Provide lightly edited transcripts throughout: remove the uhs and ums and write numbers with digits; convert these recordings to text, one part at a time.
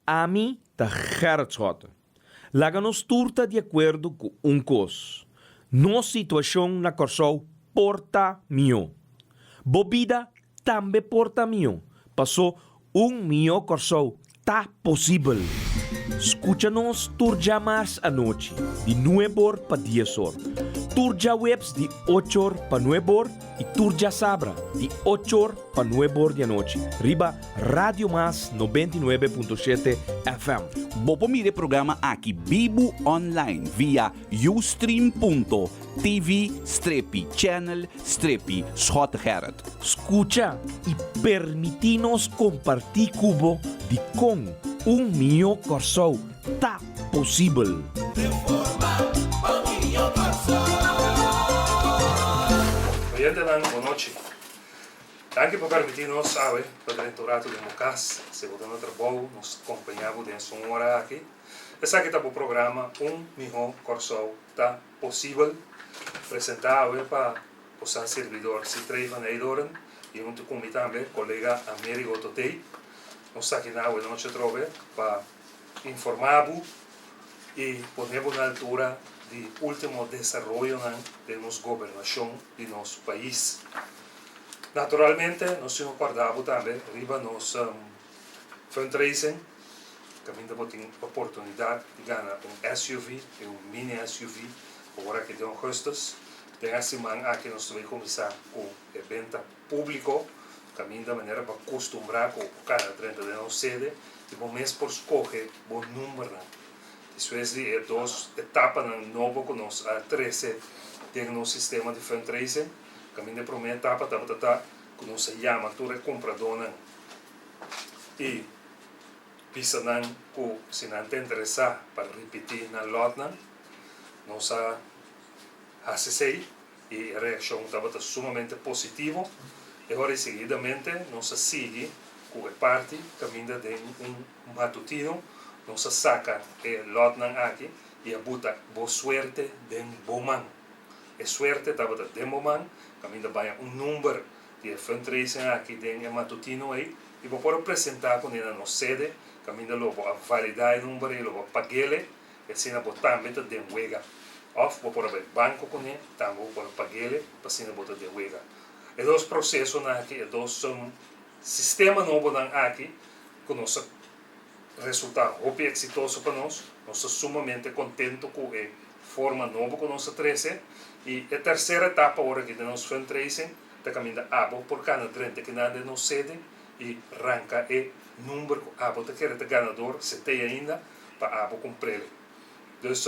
Ami ta Gerrit Schotte. Laga nos tur ta di akuerdo ku un kos, nos situashon na Kòrsou por ta mihó. Bo bida tambe por ta mihó, pasó un mihó Kòrsou ta posibel. Skucha nos tur djamars anochi di nuebor pa diesor, tur djaweps di ochor pa nuebor i tur djasabra di ochor pa nuebor di anochi riba Radio Mas 99.7 FM. Bo por mira e programa aki bibu online via ustream.tv strepi channel strepi Schottegerrit. Skucha i permití nos kompartí ku bo dikon un mihó Kòrsou ta posibel. Oyentenan, bonochi. Danki pa permití nos awe pa drenta un ratu den bo kas. Si bo ta na trabou, nos ta kompañá bo den esun ora aki. Esaki ta bo programa Un Mihó Kòrsou Ta Posibel, presentá awe pa bosan sirbidor Citrey van Eydoorn i huntu ku mi tambe kolega Amerigo Totey. Nos ta aki na awe nochi atrobe pa informá bo i pone bo na altura di último desaroyonan den nos gobernashon di nos pais. Naturalmente nos tin ku kòrda bo tambe riba nos fundraising kaminda bo tin oportunidat di gana un SUV i un mini SUV awor aki den ougùstùs. Den e siman aki nos ta bai kuminsá ku e benta públiko kaminda manera bo a kustumbrá ku bo kana drenta den nos sede i bo mes por skohe bo numbernan. Despues di e dos etapanan nobo ku nos a trese den nos sistema di fundraising, kaminda e promé etapa tabata ta ku nos a yama tur e kumpradónan i bisa nan ku si nan ta interesá pa ripití nan lòtnan, nos a hasi esei i e reakshon tabata sumamente positivo. E ora ei seguidamente nos a sigui ku e parti kaminda den un matutino nos a saka e lòtnan aki i a buta bo suerte den bo man. E suerte tabata den bo man, kaminda baña un number di e fundraising aki den e matutino ei i bo por a presentá kuné na nos sede, kaminda lo bo a validá e number ei, lo bo a pag'ele, i asina bo tambe ta den wega. Òf bo por a bai banko kuné, tambe bo por a pag'ele, pa asina bo ta den wega. E dos prosesonan aki, e dos sistema nobonan aki ku nos a resultá hopi eksitoso pa nos. Nos ta sumamente kontentu ku e forma nobo ku nos a trese. I e terser etapa ora aki den nos fundraising ta kaminda abo por kana drenta kinan den nos sede i ranka e number ku abo ta kere ta ganador, si t'ei ainda, pa abo kumpr'el. Dus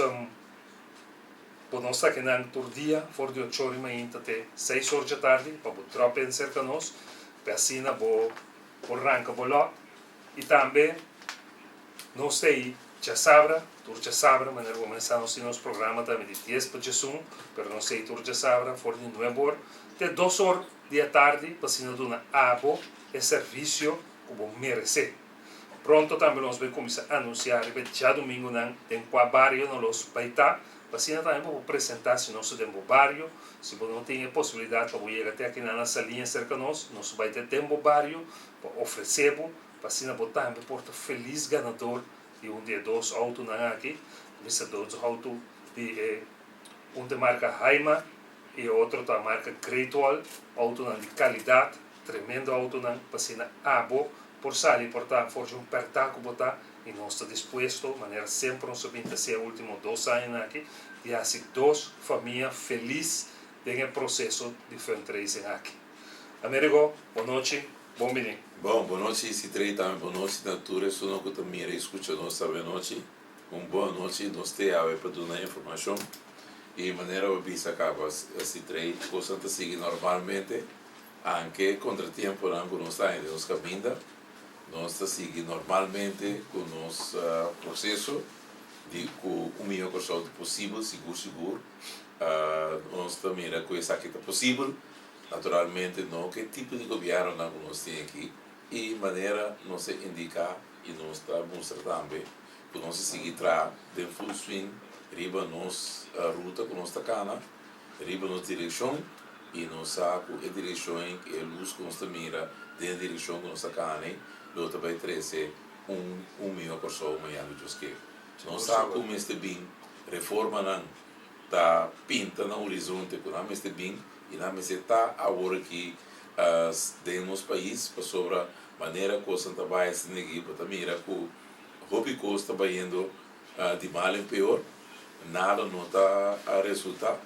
bo nos ta kinan tur dia for di ocho ora i mainta te seis or djatardi pa bo drop in serka nos, pa asina bo por ranka bo lòt. I tambe nos ta ei djasabra, tur djasabra, manera bo mester sa nos tin nos programa tambe di dies pa djesun, pero nos ta ei tur djasabra for di nuebe or te dos or di atardi pa asina duna abo e servisio ku bo meresé. Pronto tambe nos bai kuminsá anunsiá riba e djadumingunan den kua bario nos los bai ta, pa asina tambe bo por presentá si nos ta den bo bario, si bo no tin e posibilidat pa bo yega te akinan na Saliña serka nos, nos bai te den bo bario pa ofresé bo pa asina bo tambe por ta felis ganador di un di e dos outonan aki, mester dos outo di e un ta marka Haima i e otro ta marka Great Wall, outonan di kalidat, tremendo outonan pa asina abo por sali por ta for di un pèrtá ku bo ta i nos ta dispuesto manera semper nos a bin ta hasi e ultimo dos añanan aki di hasi dos famia felis den e proseso di fundraising aki. Amerigo, bon nochi, bon bini. Bon, bon nochi Citrey tambe bon nochi na tur esunnan ku ta mira i skucha nos awe anochi. Un bon anochi, nos te awe pa duna informashon i manera bo bisa kaba Citrey kosnan ta sigui normalmente anke kontratiemponan ku nos ta haña den nos kaminda nos ta sigui normalmente ku nos proseso di ku un mihó Kòrsou ta posibel sigur sigur nos ta mira ku esaki ta posibel. Naturalmente no ku e tipo di gobièrnunan ku nos tin aki i manera nos a indiká i nos ta mustra tambe ku nos a sigui traha den full swing riba nos ruta ku nos ta kana, riba nos direkshon i nos sa ku e direkshon ei, e lus ku nos ta mira den e direkshon ku nos ta kana ei lo ta bai trese. un un mihó Kòrsou mañana ku Dios ke. Nos sa ku mester bin reformanan ta pinta na horizonte ku nan mester bin i nan mester ta awor aki den nos pais pasobra manera kosnan ta bai asina aki bo ta mira ku hopi kos ta bayendo di mal en peor, nada no ta resulta.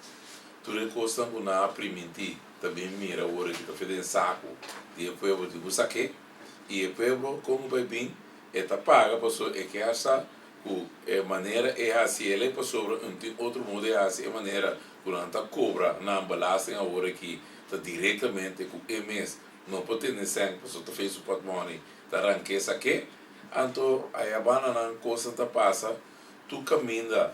Tur e kosnan ku nan a primintí ta bin mira awor aki ta fe den saku di e pueblo di ku sak'é i e pueblo kon ku bai bin e ta paga pasobra e ke hasa ku e manera e hasi el e pasobra un tin otro modo e hasi e manera ku nan ta kobra nan belasting awor aki ta direktamente ku e mes no por tene sèn pasobra ta fe su pòtmòni ta rank'é sak'é. Anto aya banda nan kosnan ta pasa tur kaminda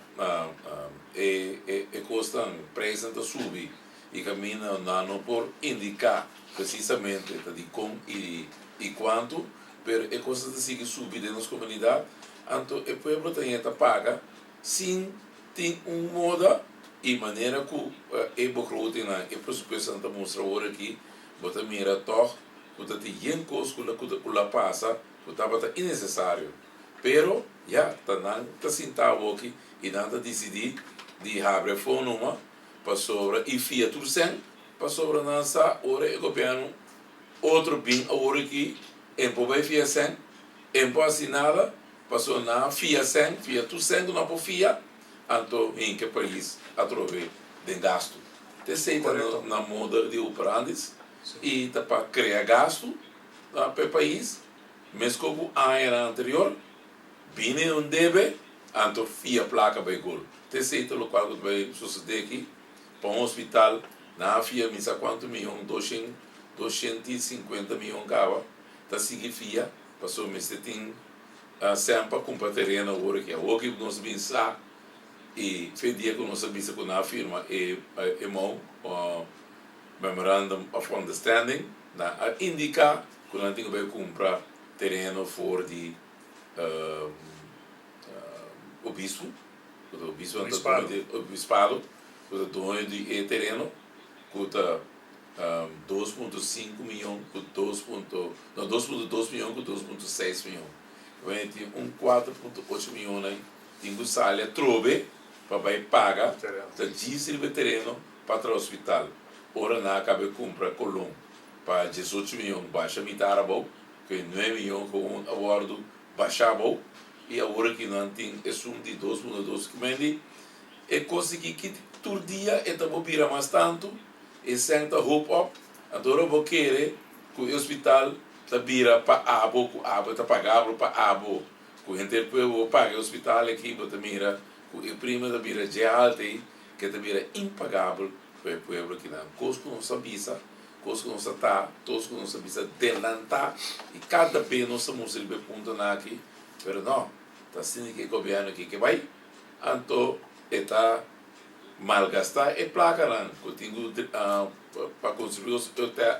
e e kosnan preisnan ta subi i kaminda nan no por indiká presisamente ta dikon i i kuantu pero e kosnan ta sigui subi den nos komunidat anto e pueblo ta yeta paga sin tin un moda i manera ku e begrotingnan e presupuestonan ta mustra awor aki bo ta mira tòg ku ta tin yen kos ku ku la pasa ku tabata innesesario. Pero, ya, ta nan ta sinta awoki i nan ta disidí di habri e fon numa pasobra i fia tur sèn, pasobra nan sa ora e gobièrnu otro bin awor aki en por bai fia sèn, en por hasi nada, pasobra nan a fia sèn, fia tur sèn ku nan por fia, anto hinka e pais atrobe den gastu. T'esei ta nan moda di operandis i ta pa krea gastu pa e pais. Meskos ku añanan anterior, bini un debe, anto fia plaka bai gol. T'esei ta lokual ku ta bai sosodé aki. Pa un hospital, nan a fia mi sa kuantu miyon, doshen, doshenti sinkuenta miyon kaba, ta sigui fia, pasobra mester tin sèn pa kumpra tereno awor aki. Awor ki nos bin sa i fe dia ku nos a bisa ku nan a firma e mou, Memorandum of Understanding, nan a indiká ku nan tin ku bai kumpra tereno for di obispu, ku ta obispu nan ta doño di obispado, ku ta doño di e tereno, ku ta 2.5 miyon ku dos punto, no, 2.2 miyon ku 2.6 miyon. Wene tin un 4.8 miyon nan tin ku sali atrobe pa bai paga ta djis riba e tereno pa traha hospital. Ora nan a kaba e kumpra Colon pa 18 miyon basha mitar abou, ku e 9 miyon gewoon a wòrdu basha abou i awor aki nan tin esun di 2.2 kimendi. E kos di ki tur dia e ta bo bira mas tantu, e sèn ta hoop op, anto ora bo kere ku e hospital ta bira pa abo, ku abo ta pagabel pa abo, ku henter pueblo bo paga e hospital aki bo ta mira ku e prima ta bira dje alta ei ke ta bira impagabel pa e pueblo kinan. Kos ku nos a bisa, kos ku nos a ta, tos ku nos a bisa delantá i kada be nos ta mustra riba e puntonan aki, pero no, ta asina ku e gobièrnu aki ke bai, anto e ta malgastá e plakanan ku tin ku pa konstruí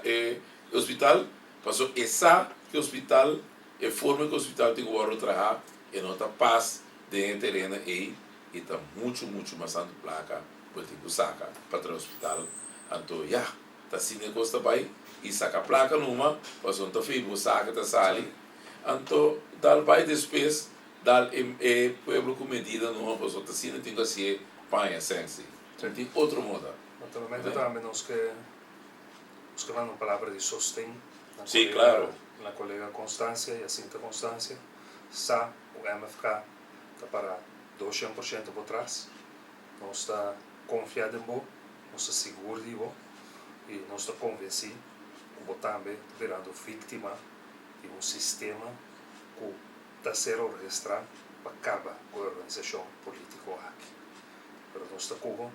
e hospital, pasobra e sa ku e hospital, e forma ku e hospital tin ku wòrdu trahá e no ta pas den e tereno ei i ta muchu muchu mas tantu plaka bo tin ku saka pa traha hospital anto ya ta asina e kos ta bai i saka plaka numa pasobra no ta fei bo saka ta sali anto dal bai despues dal e e pueblo ku medida numa pasobra ta asina tin ku hasié paña sensi no tin otro moda. Naturalmente tambe nos ke nos ke manda un palabra di sosten na Sí, claro. na kolega Constancia, Jacinta Constancia, sa ku MFK ta para 200% bo tras. Nos ta konfia den bo, nos ta sigur di bo i nos ta konvensí ku bo tambe ta birando víktima di un sistema ku ta ser orkestrá pa kaba ku e organisashon polítiko aki. Pero nos ta ku bo,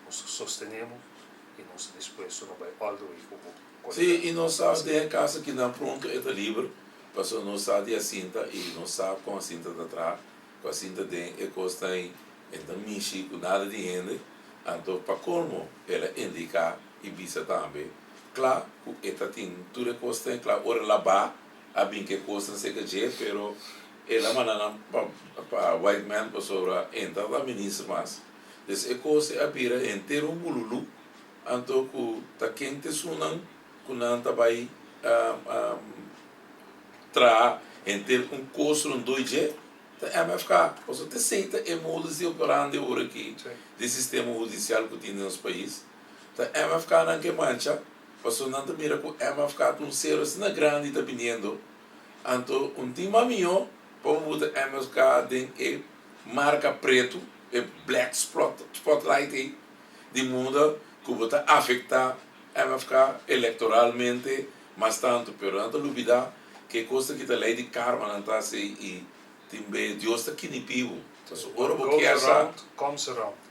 nos ta sostené bo i nos ta dispuesto na bai all the way ku bo, kolega. Sí, i nos sa den e kas aki nan pronto e ta liber, pasobra nos sa di Jacinta i nos sa kon Jacinta ta traha. Ku a sinta den e kosnan ei, e no ta mishi ku nada di hende. Anto pa kolmo el a indiká i bisa tambe kla ku e ta tin tur e kosnan ei kla. Ora el a ba, a bin ku e kosnan serka dje, pero el a manda nan pa pa Whiteman pasobra e no tabata minister mas. Des e kos ei a bira henter un bululú, anto ku ta ken t'esunnan ku nan ta bai traha. Henter un kos rondó dje ta MFK. Pasobra ta esei ta e modus di operandi ora aki di sistema hudisial ku tin den nos pais. Ta MFK nan ke mancha pasobra nan ta mira ku MFK ta un sero asina grandi ta biniendo. Anto un tin mas mihó pa bo buta MFK den e marka pretu, e black spotlight ei, di moda ku bo ta afektá MFK elektoralmente mas tantu. Pero nan ta lubidá ku e kos aki ta lei di karma nan ta hasi i tin be Dios ta kinipí bo. Pasobra ora bo kier sa.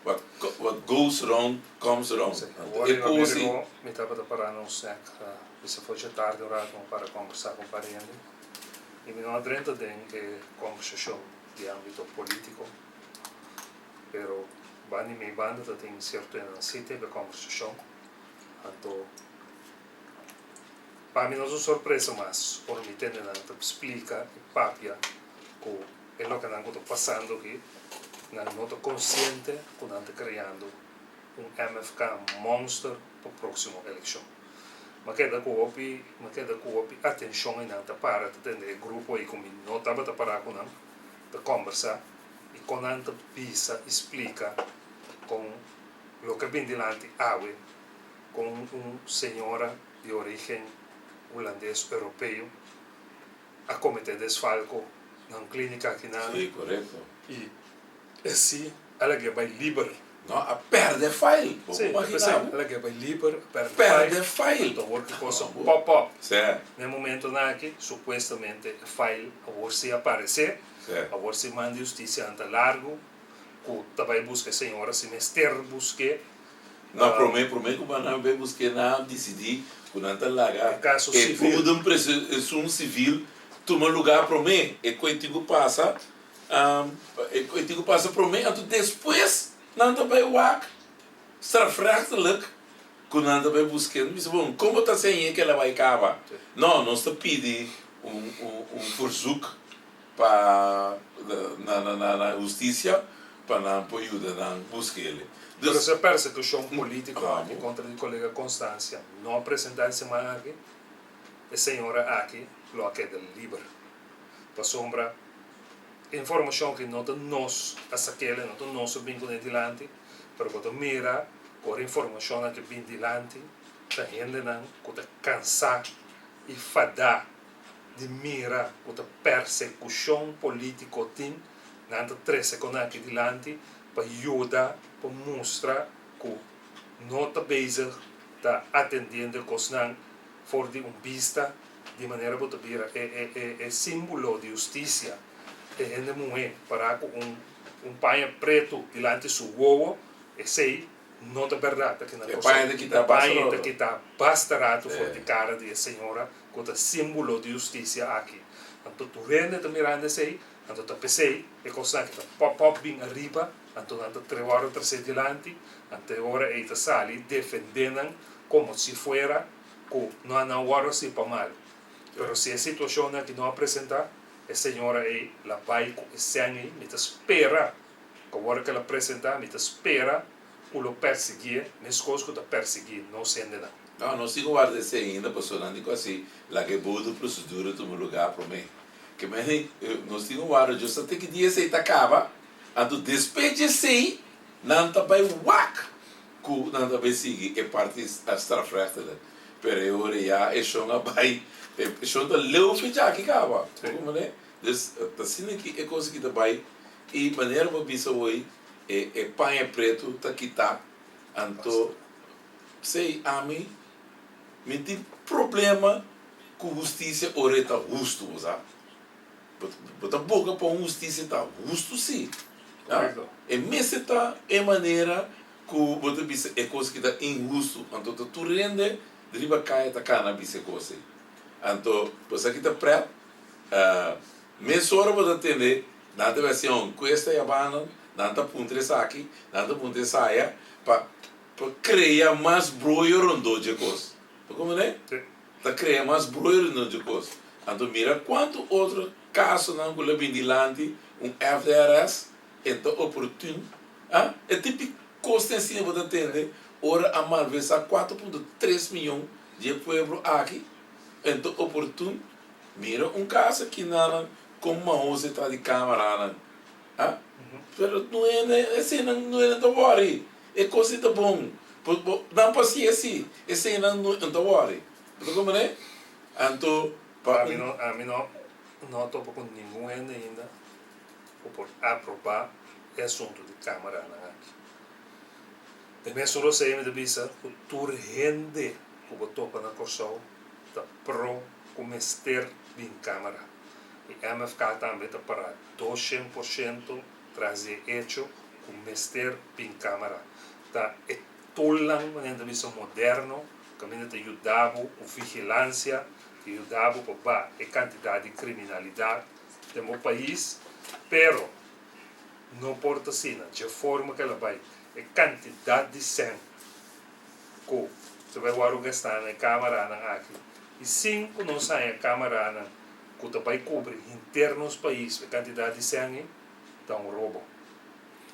What what goes round comes round. Anto e kos ei. Mi tabata pará na un snack bisa for dje tardi un rato mi para kombersá ku un par hende i mi no a drenta den e kombersashon di ámbito polítiko pero banda di mi banda ta tin sierto hendenan si tebe kombersashon anto pa mi no ta un sorpresa mas ora mi tende nan ta splika i papia ku e lokenan ku ta pasando aki, nan no ta konsiente ku nan ta kreando un MFK monster pa próksimo elekshon. M'a keda ku hopi, m'a keda ku hopi atenshon i nan ta para ta tende e grupo ei ku mi no tabata pará ku nan ta kòmbersá i kon nan ta bisa i splika kon loke a bin dilanti awe kon un señora di orígen hulandes europeo a kometé desfalko na un klínika aki na Sí, korekto. I e sí a lag'é bai liber. No, a pèrdè fail. Bo Sí, por e p'esei, imaginá bo? a lag'é bai liber, a pèrdè fail. Pèrdè fail. Anto awor ki kos a pòp òp. Sí. Na e momentonan aki, supuestamente e fail awor sí a paresé. Sí. Awor sí man di hustisia nan ta largu ku ta bai buska e señora si mester busk'é. No, promé, promé ku nan bai busk'é nan a disidí ku nan ta laga E kaso e sivil. bodem presun sivil tuma lugá promé. E ku e tin ku pasa, e ku e tin ku pasa promé, anto despues nan ta bai wak strafrechtelijk ku nan ta bai busk'é. Mi bisa, bon, kon bo ta siñ'é ke el a bai kaba? No, nos ta pidi un un un verzoek pa na na na hustisia pa nan por yuda nan busk'el. Pero Dus e persekushon polítiko aki kontra di kolega Constancia no a presentá e siman aki, e señora aki lo a keda liber. Pasobra e informashon aki no ta nos a sak'el, no ta nos a bin kuné dilanti, pero bo ta mira ku ora informashon aki bin dilanti ta hendenan ku ta kansá i fadá di mira ku ta persekushon polítiko tin, nan ta trese kon aki dilanti pa yuda pa mustra ku no ta bezig ta atendiendo e kosnan for di un bista di manera bo ta bira e e e e símbolo di hustisia, e hende muhé pará ku un un paña pretu dilanti su wowo, esei No ta berdad ta kina E cosa. paña ta kita E basta paña ta rato. kita basta rato for Sí. di cara di e señora cu ta simbolo di husticia aki. Anto tur hende ta mirando esey, anto ta pesey e cosnan aki ta pop pop bin ariba, anto nan ta worde trece dilanti, anto e ora ey ta sali defende nan como si fuera cu no a nan worde haci pa malo. Pero si e situacionnan aki no a presenta, e señora ey la bay cu e sèn ey, mi ta spera Awor ku el a presentá, mi ta spera ku lo persiguié meskos ku ta persiguí nos hendenan. No, nos tin ku warda esei ainda pasobra nan di ku hasi laga e bodo prosedura tuma lugá promé. Ke mende nos tin ku warda djos ta te ki dia esei ta kaba, anto despues di esei nan ta bai wak ku nan ta bai sigui e parti strafrechtelijk. Pero e ora ya e shon a bai, e shon ta leu fecha aki kaba. Bo komprende? Dus ta asina ki e kos aki ta bai i manera bo bisa hoy e e paña pretu ta kita anto p'esei ami mi tin problema ku hustisia ora e ta hustu bo sa bo ta boga pa un hustisia ta hustu si e mester ta e manera ku bo ta bisa e kos aki ta inhustu anto ta tur hende riba kaya ta kana bisa e kos ei anto bo sa ki ta prèt. Mesora bo ta tende nan ta bai hasi un enkuesta yabanan, nan ta puntra esaki, nan ta puntra esaya pa pa krea mas broyo rondó dje kos. Bo komprendé? Ta krea mas broyo rondó dje kos. Anto mira kuantu otro kasonan ku lo bin dilanti un FDRS e ta oportun, ah, e tipi kos ta asina bo ta tende ora a malversá 4.3 miyon dje pueblo aki, e ta oportun. Mira un kas aki nan kon mahos e ta di kameranan. Ah, pero no hende eseinan no hende ta wòri. E kos ei ta bon. Bo bo nan por hasi esi, eseinan no ta wòri. Bo ta komprendé? Anto pa Ami un. no ami no no a topa ku ningun hende ainda ku por aprobá e asuntu di kameranan aki. Den mesun rosei mi ta bisa ku tur hende ku bo topa na Kòrsou ta pro ku mester bin kamera. I MFK tambe ta pará 200% tras di e echo ku mester bin kamera. Ta e toolnan manera ta bisa moderno kaminda ta yuda bo ku vigilansia, ta yuda bo pa ba e kantidat di kriminalidat den bo pais, pero no por ta asina. Dje forma ku el a bai e kantidat di sèn ku ta bai wòrdu gastá na e kameranan aki i sin ku nos haña kameranan ku ta bai kubri henter nos pais e kantidat di sèn ei ta un robo.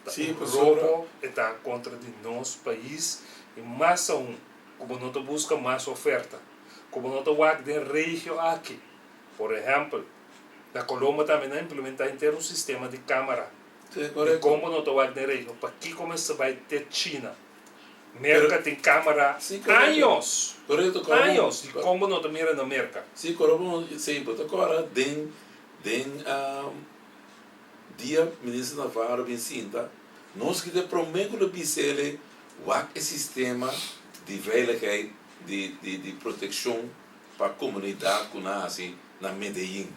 Ta Sí, un pasobra. robo e ta kontra di nos pais i mas aun ku bo no ta buska mas oferta, ku bo no ta wak den regio aki. Por ehèmpel, na Colombo tambe nan a implementá henter un sistema di kamera. Sí, Di korekto. kon bo no ta wak den regio? Pakiko mester bai te China? Pero, Merka tin kamera sí, korekto. años, Korekto, kòrda bo, años. Di kon bo no ta mira na Merka? Sí, kòrda bo, sí, bo ta kòrda den, den dia Minister Navarro bin sinta, nos ki ta e promé ku lo bis'el wak e sistema di veiligheid, di, di, di protekshon pa komunidat ku nan hasi na Medellin.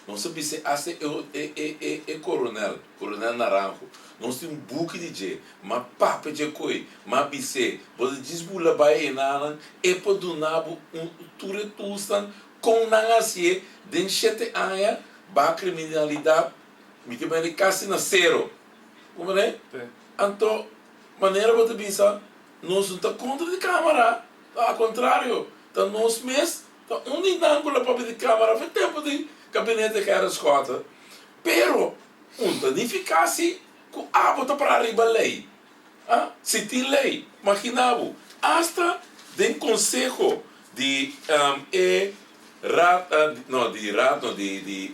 Nos a bis'é hasta e e e e e koronel, koronel Naranjo, nos tin un buki di dje, m'a papia dje koe, m'a bis'é, bo ta djis bula bai enanan, e por duna bo un tur e toolsnan kon nan hasié den shete aña baha kriminalidat mi ke mende kasi na sero. Comprende? Anto manera bo ta bisa nos no ta kontra di kamara, al kontrario, ta nos mes Ta un di nan ku lo papia di Kámara for tempu di Gabinete Gerrit Schotte, pero un ta nifiká si ku abo ta pará riba lei. A Si tin lei, magina bo, asta den konseho di e Raad, no di Raad no, di di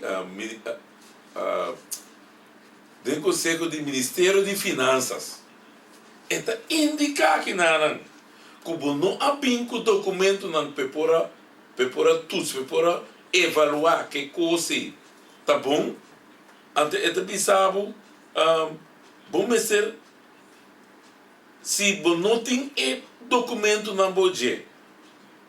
den konseho di Ministerio di Finansas, e ta indiká kinanan ku bo no a bin ku dokumentunan p'e por a p'e por a tuts, p'e por a evaluá ke kos ei ta bon, anto e ta bisa bo, bo mester, si bo no tin e dokumentunan bo dje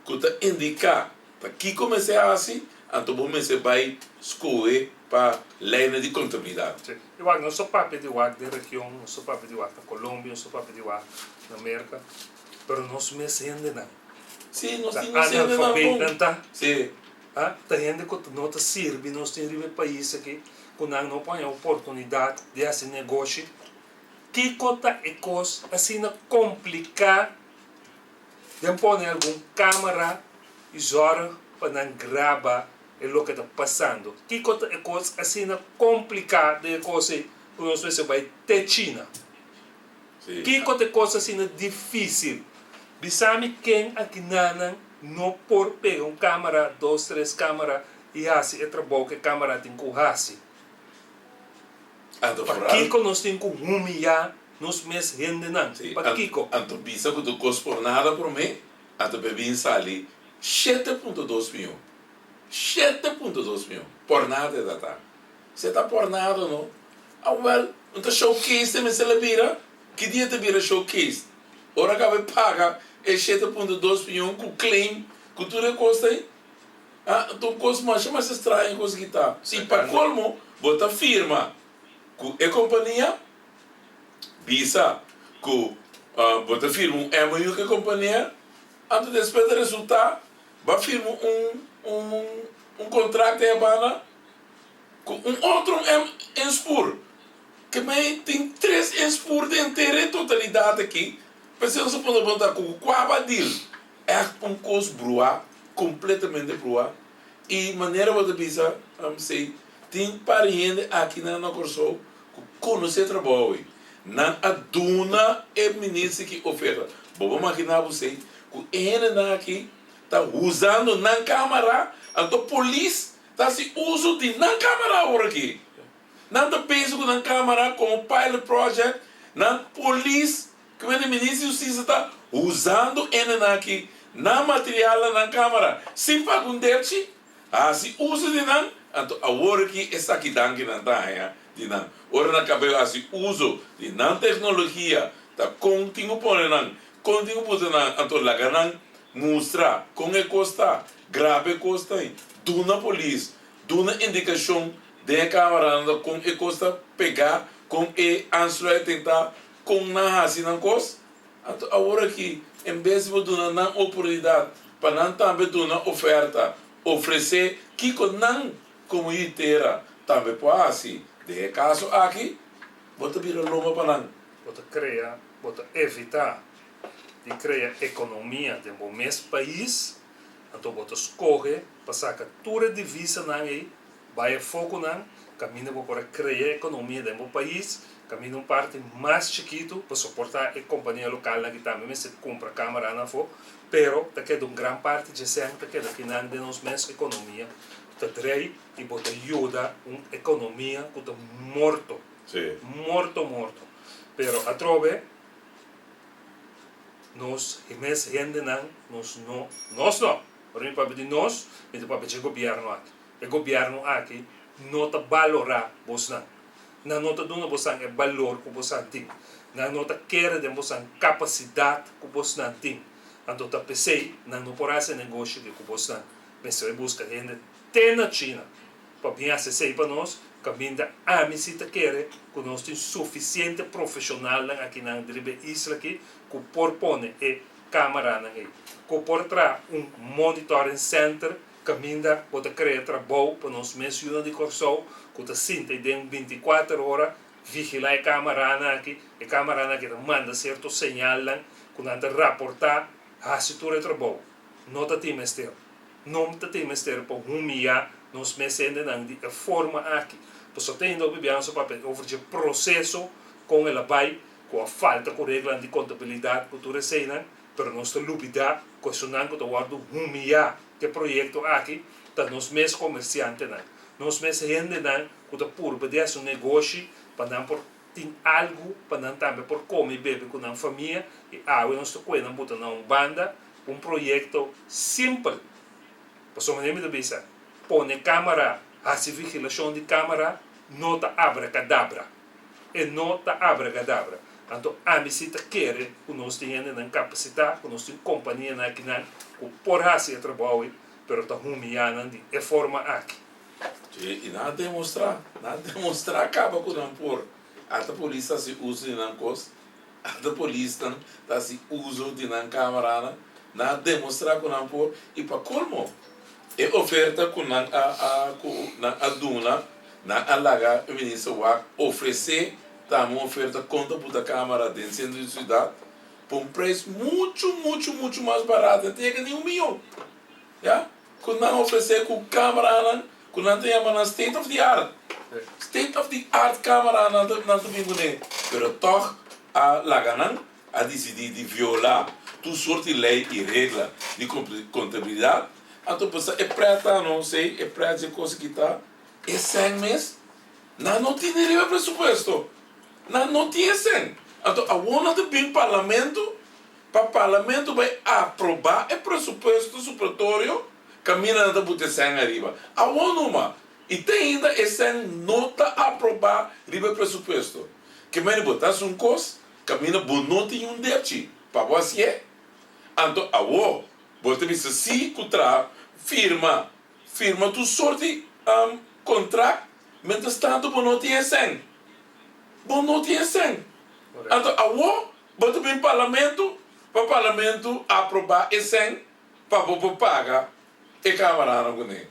ku ta indiká ta kiko mester hasi, anto bo mester bai skohe pa leinan di kontabilidat. Sí. I wak, nos ta papia di wak den region, nos ta papia di wak na Colombia, nos ta papia di wak na Merca, pero nos mes hendenan Sí, nos ta tin nos hendenan bon. analfabetnan ta. Sí. Ah, ta hende ku no ta sirbi nos tin riba e pais aki, ku nan no por haña oportunidat di hasi negoshi. Kiko ta e kos asina kompliká den pone algun kamera i zòrg pa nan graba e loke ta pasando. Kiko ta e kos asina kompliká den e kos ei ku nos mester bai te China? Kiko ta e kos asina difísil? Bisa mi ken akinanan no por pega un kamera, dos, tres kamera i hasi e trabou ku e kamera tin ku hasi. Pakiko nos tin ku humiyá nos mes hendenan? Pakiko? Anto bisa ku tur kos por nada promé, anto p'e bin sali 7.2 mion. 7.2 mion. Por nada e ta ta. Si e ta por nada no. Awel, no ta showcase te mester la bira? Ki dia ta bira showcase? Ora kaba e paga e 7.2 mion ku claim ku tur e kos ta ei? Ah, ta un kos masha masha straño kos ki ta. I pa kolmo bo ta firma ku e kompania, bisa ku bo ta firma un MOU ku e kompania, anto despues ta resulta bo a firma un un un kontrakt ei abanda ku un otro inspur. Ke mei tin tres inspur den henter e totalidat aki. P'esei nos a pone bo ta ku kua bo a deal. Ègt un kos bruá, kompletamente bruá. I manera bo ta bisa, si tin par hende akinan na Kòrsou ku konosé trabou ei. Nan a duna e minister ki oferta. Bo por maginá bo si ku e hendenan aki ta usando nan kámara, anto polis. Ta hasi uso di nan kamera awor aki. Nan ta bezig ku nan kamera komo pilot project. Nan polis, ku mende Minister di Hustisia ta usando hendenan aki, nan materialnan, nan kamera, sin paga un derchi. Hasi uso di nan, anto awor aki esaki danki nan ta haña di nan. Ora nan kaba hasi uso di nan teknologia, ta kon tin ku pone nan, kon tin ku buta nan, anto laga nan mustra kon e kos ta, graba e kos ta, duna polis, duna indikashon den e kameranan ta kon e kos ta pegá, kon e aansluiting ta, kon nan hasi nan kos. Anto awor aki, en bes di bo duna nan oportunidat pa nan tambe duna oferta, ofresé kiko nan komo yu tera tambe por hasi, den e kaso aki, bo ta bira lomba pa nan. Bo ta krea, bo ta evitá di krea ekonomia den bo mes pais, anto bo ta skohe pa saka tur e divisanan ei Bai e fokunan kaminda bo por a krea ekonomia den bo pais, kaminda un parti mas chikitu pa soportá e kompania lokalnan ki tambe mester kumpra kameranan afó, pero ta keda un gran parti dje sèn ta keda kinan den nos mes ekonomia ta drei i bo ta yuda un ekonomia ku ta morto, morto morto. Pero atrobe nos mes hendenan nos no, nos no, ora mi papia di nos mi ta papia dje gobièrnu aki. E gobièrnu aki no ta balorá bosnan. Nan no ta duna bosan e balor ku bosan tin. Nan no ta kere den bosan kapasidat ku bosnan tin. Anto ta p'esei nan no por hasi e negoshi di ku bosnan. Mester bai buska hende te na China pa bin hasi esei pa nos, kaminda ami si ta kere ku nos tin sufisiente profeshonalnan akinan riba e isla aki ku por pone e kameranan ei, ku por traha un monitoring center Kaminda bo ta krea trabou pa nos mes yunan di Kòrsou ku ta sinta ei den bintikuater ora vigilá e kamaranan aki. E kamaranan aki ta manda sierto señalnan ku nan ta raportá hasi tur e trabou. No ta tin mester. No ta tin mester pa humiyá nos mes hendenan di e forma aki. Pasobra te ainda hopi biaha nos a papia over dje proseso kon el a bai ku a falta ku reglanan di kontabilidat ku tur eseinan, pero nos ta lubidá ku esunnan ku ta wòrdu humiyá. E proyekto aki ta nos mes komersiantenan, nos mes hendenan ku ta purba di hasi un negoshi pa nan por tin algu pa nan tambe por kome i bebe ku nan famia i awe nos ta kue nan buta na un banda un proyekto simpel. Pasobra manera mi ta bisa, pone kamara, hasi vigilashon di kamara no ta abrakadabra. E no ta abracadabra. Anto ami si ta kere ku nos tin hendenan kapasitá, ku nos tin kompanianan akinan ku por hasi e trabou ei, pero ta humiyá nan di e forma aki. Sí, i nan a demostrá, nan a demostrá kaba ku nan por. Ata polis ta hasi uso di nan kos, ata polisnan ta hasi uso di nan kameranan, nan a demostrá ku nan por. I pa kolmo, e oferta ku nan a a ku nan a duna, Nan a laga e minister wak ofresé tambe un oferta konta buta kamara den sentro di siudat pa un preis muchu muchu muchu mas barat, nan ta yega ni un miyon, ya, ku nan ofresé ku kamaranan ku nan ta yama nan state of the art, state of the art kamaranan nan ta nan ta bin kuné, pero tòg a laga nan a disidí di violá tur sort di lei i regla di kontabilidat, anto pasobra e prèt ta no sey e prèt dje kos aki ta. E sèn mes, nan no tin ni riba e presupuesto. Nan no tin e sèn. Anto awor nan ta bin parlamento pa parlamento bai aprobá e presupuesto supletorio kaminda nan ta buta e sèn ariba. Awor numa. I te ainda e sèn no ta aprobá riba e presupuesto. Ke mende bo ta hasi un kos kaminda bo no tin un derchi pa bo hasié. Anto awor bo ta bisa si ku traha firma Firma tur sort di contract, mientras tanto bo no tin e sèn. Bo no tin e sèn. Anto awo bo ta bin parlamento pa parlamento aproba e sèn pa bo por paga e camaranan kuné.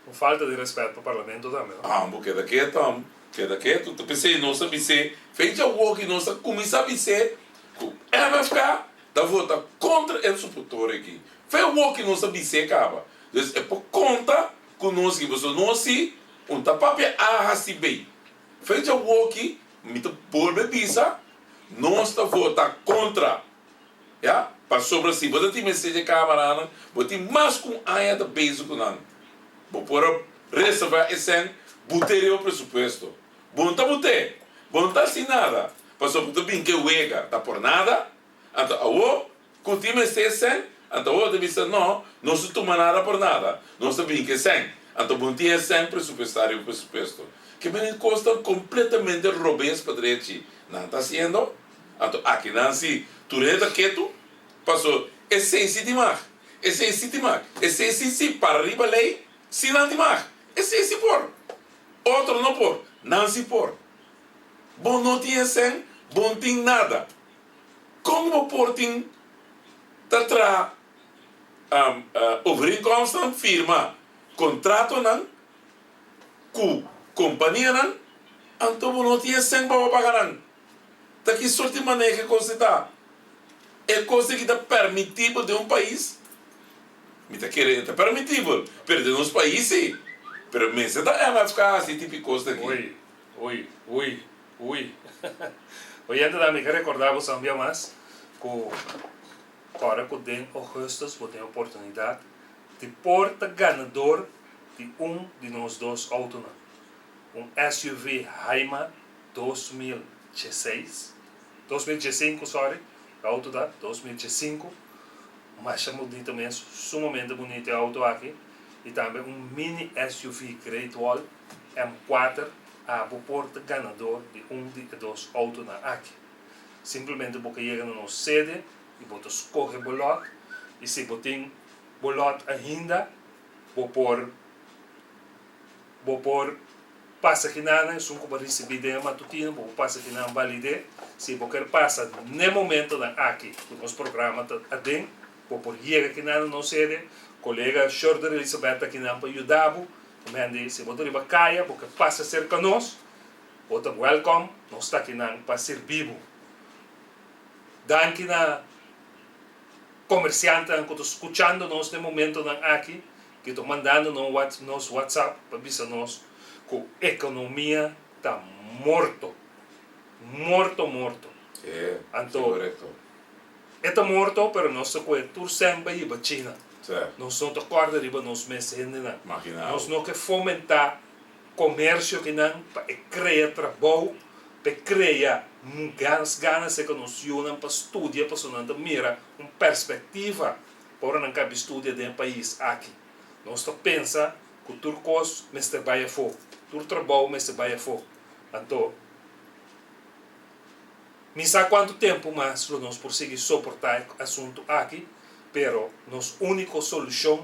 Un falta di respet pa parlamento tambe, no? Ah, bo keda keto, am. Keda keto. Ta p'esei nos a bis'é, fecha awo ki nos a kuminsá bis'é ku MFK ta vota kontra e suportor aki. Fe awo ki nos a bis'é kaba. Dus e por konta ku nos ki pasobra nos si un ta papia A hasi B. Fecha awoki mi ta bolbe bisa nos ta vota kontra ya pasobra si bo ta tin mester dje kamaranan bo tin mas ku un aña ta bezig ku nan bo por a. Reservá e sèn, but'é riba presupuesto. Bo no ta but'é, bo no ta hasi nada, pasobra bo ta bin ke wega ta por nada. Anto awor ku tin mester e sèn, anto awor bo ta bisa, No, nos no tuma nada por nada, nos ta bin ke sèn. Anto bo no tin e sèn presupuestá riba presupuesto. Ke menen kosnan kompletamente robes pa drechi nan ta hasiendo. Anto akinan si tur hende ta ketu, paso esei si tin mag, esei si tin mag, esei si si para riba lei. Si nan tin mag, esei si por. Otro no por, nan si por. Bo no tin e sèn, bo no tin nada. Kon bo por tin ta traha overeenkomstnan, firma kontratonan ku kompanianan, anto bo no tin e sèn pa bo paga nan? Ta ki sort di maneho e kos ei ta? E kos ei ki ta permitibel den un pais? Mi ta kere e ta permitibel, pero den nos pais si. Pero mester ta MFK hasi e tipo di kos aki. Ui, ui, ui, ui. Oyentenan, mi ke rekorda boso un bia mas ku ora ku den ougùstùs bo tin oportunidat di por ta ganador di un di nos dos outonan, un SUV Haima 2016, 2015 sorry, e auto ta 2015, masha bunito mes, sumamente bunito e auto aki, y tambe un mini SUV Great Wall M4, abo por ta ganador di un di e dos autonan aki. Simplemente bo ke yega na nos sede y bo ta scoge bo lot, y si bo tin bo lot ainda, bo por. Bo por pasa kinan esun ku bo a risibí den e matutino, bo por pasa kinan balid'é. Si bo ker pasa n'e momentonan aki ku nos programa ta aden, bo por yega kinan na nos sede. Kolega Shurder Elizabeth ta kinan pa yuda bo. Mende, si bo ta riba kaya, bo ke pasa serka nos, bo ta wèlkòm, nos ta kinan pa sirbi bo. Danki na komersiantenan ku ta skuchando nos n'e momentonan aki. Ki ta mandando nos WhatsApp pa bisa nos ku ekonomia ta morto. Morto morto. Anto e ta morto pero nos ta kohe tur sèn pa hiba China. Nos no ta kòrda riba nos mes hendenan. Nos no ke fomentá komersio kinan pa e krea trabou, pa e krea gana serka nos yunan pa studia pasobra nan ta mira un perspektiva. Ora nan kabi studia den e pais aki, nos ta pensa ku tur kos mester bai afó, tur trabou mester bai afó. Anto, mi sa kuantu tempu mas lo nos por sigui soportá e asuntu aki, pero nos úniko solushon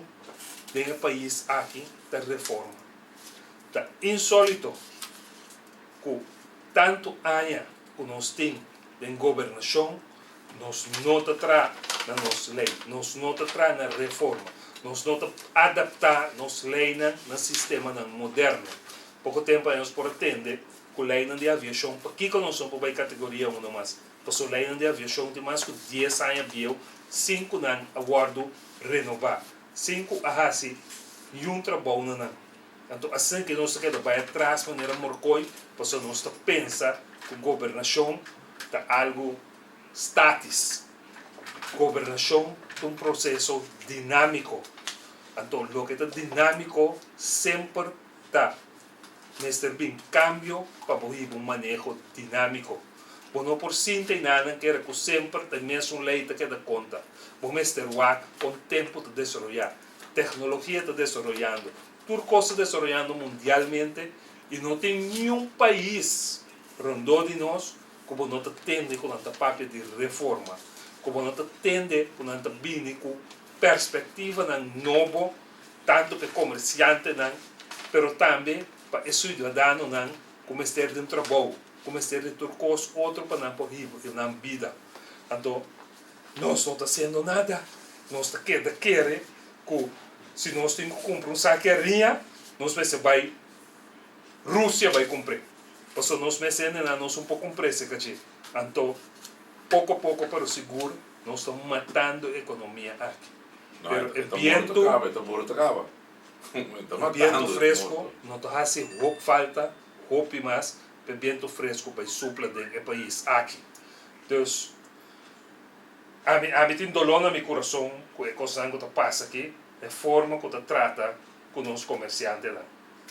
den e pais aki ta reforma. Ta insólito ku tantu aña ku nos tin den gobernashon, Nos no ta traha na nos ley, nos no ta traha na reforma, nos no ta adapta nos leynan na sistemanan moderno. Poco tempo aña nos por a tende cu leynan di aviacion, pakico nos no por bay categoria uno mas? Pasobra leynan di aviacion tin mas cu dies aña bieu sin cu nan a wordo renoba, sin cu a haci niun trabou na nan. Anto asina ke nos ta keda bai atras manera morkoi pasobra nos ta pensa ku gobernashon ta algu statis. Gobernashon ta un proseso dinámiko. Anto loke ta dinámiko semper ta mester bin kambio pa bo hiba un maneho dinámiko. Bo no por sinta i nanan kere ku semper ta e mesun lei ta keda konta. Bo mester wak kon tempu ta desaroyá. Teknologia ta desaroyando, tur kos ta desaroyando mundialmente i no tin niun pais rondó di nos ku bo no ta tende ku nan ta papia di reforma, ku bo no ta tende ku nan ta bini ku perspektivanan nobo tantu pa e komersiantenan pero tambe pa e siudadanonan ku mester di un trabou, ku mester di tur kos otro pa nan por hiba nan bida. Anto Nos no ta hasiendo nada. Nos ta keda kere ku si nos tin ku kumpra un saki hariña, nos mester bai Rusia bai kumpr'é. Pasobra nos mes hendenan nos un por kumpr'é serka dje. Anto poko poko pero sigur nos ta matando e ekonomia aki. Pero e bientu, e bientu fresko no ta hasi hop falta hopi mas pa e bientu fresko bai supla den e pais aki. Dus. Ami, ami tin doló na mi kurason ku e kosnan ku ta pasa aki, e forma ku ta trata ku nos komersiantenan.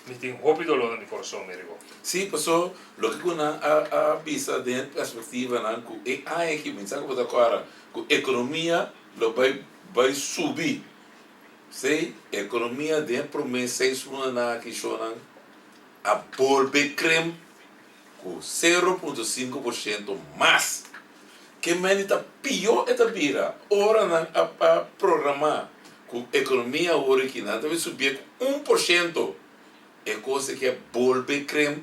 Mi tin hopi doló na mi kurason, Merigo. Sí, paso loke ku nan a a bisa den perspektivanan ku e aña aki, mi sa ku bo ta kòrda, ku ekonomia lo bai bai subi. Sí, ekonomia den e promé seis lunanan aki shownan a bolbe krimp ku 0.5% mas. Ke meni ta pió e ta bira ora nan a a programá ku ekonomia awor aki nan ta bai subié ku 1%. E kos aki a bolbe krimp.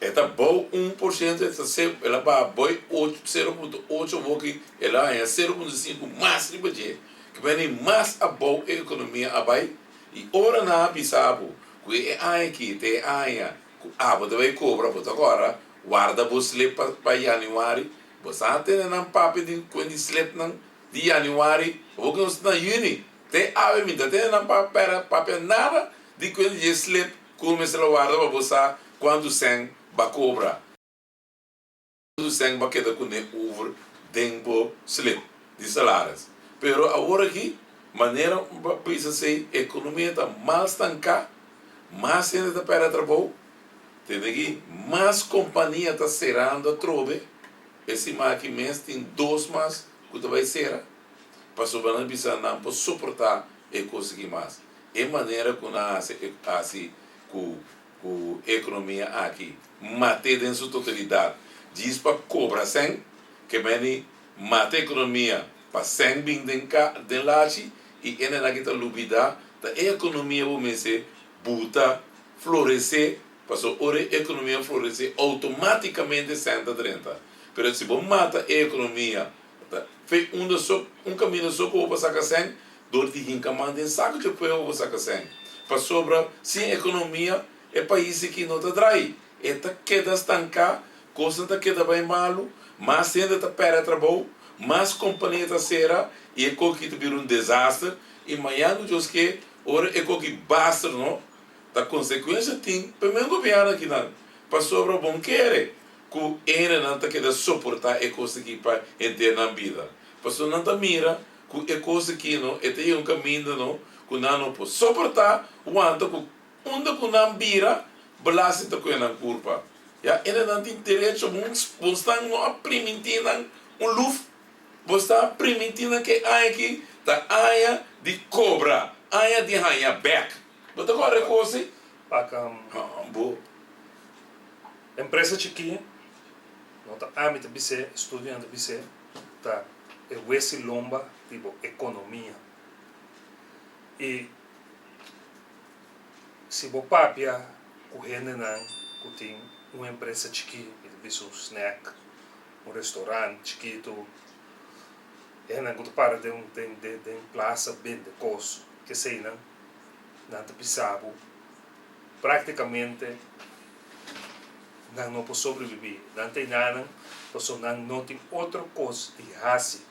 E ta bou 1%, e ta se el a baha boi ocho 0.8 awor aki el a haña 0.5 mas riba dje. Ke meni mas abou e ekonomia a bai. I ora nan a bisa bo ku e aña aki ta e aña ku abo ta bai kobra, bo ta kòrda warda bo slip pa pa yanüari. Bo sa a tene nan papia di kuen di slipnan di yanüari, awor ku nos ta na yüni. Te awe mi ta tene nan pa pera papia nada di kuen di dje slip ku mester a warda pa bo sa kuantu sèn ba kobra. Kuantu sèn ba keda kuné over den bo slip di salaris. Pero awor aki manera ba bisa sey ekonomia ta mal stanká, mas hende ta pèrdè trabou, tende aki mas kompania ta serando atrobe, e siman aki mes tin dos mas ku ta bai sera. Pasobra nan bisa nan por soportá e kos aki mas. E manera ku nan hasi e hasi ku ku e ekonomia aki mat'é den su totalidat djis pa kobra sèn, ke meni mata ekonomia pa sèn bin den ka den lachi i ene nan ki ta lubidá ta e ekonomia bo mester buta floresé pasobra ora e ekonomia floresé outomátikamente sèn ta drenta. Pero si bo mata e ekonomia Ta fe unda so, un kaminda so ku bo por saka sèn, dor di hinka man den saku dje pueblo bo saka sèn. Pasobra sin ekonomia e pais aki no ta drai, e ta keda stanká, kosnan ta keda bai malu, mas hende ta pèrdè trabou, mas kompania ta sera i e koki ta bira un desaster i mañan ku Dios ke ora e koki baster no, ta konsekuensia tin pa e men gobièrnu akinan, pasobra bon kere Ku hendenan ta keda soportá e kos aki pa henter nan bida? Pasobra nan ta mira ku e kos aki no e ta yega un kaminda no ku nan no por soportá wanta ku unda ku nan bira belasting ta kohe nan kurpa. Ya, hendenan tin derecho bo bo stan no a primintí nan un luf, bo sta a primintí nan ku e aña aki ta aña di kobra, aña di haña bèk. Bo ta kòrda e kos ei? Pak Bo. Empresa chikí, no ta ami ta bis'é, estudionan ta bis'é, ta e wes i lomba di bo ekonomia. I si bo papia ku hendenan ku tin un empresa chikí, mi ta bisa un snack, un restaurant chikitu, hendenan ku ta para den den plasa bende kos, keseinan, nan ta bisa bo Práktikamente nan no por sobrebibí. Nan ta enanan pasobra nan no tin otro kos di hasi.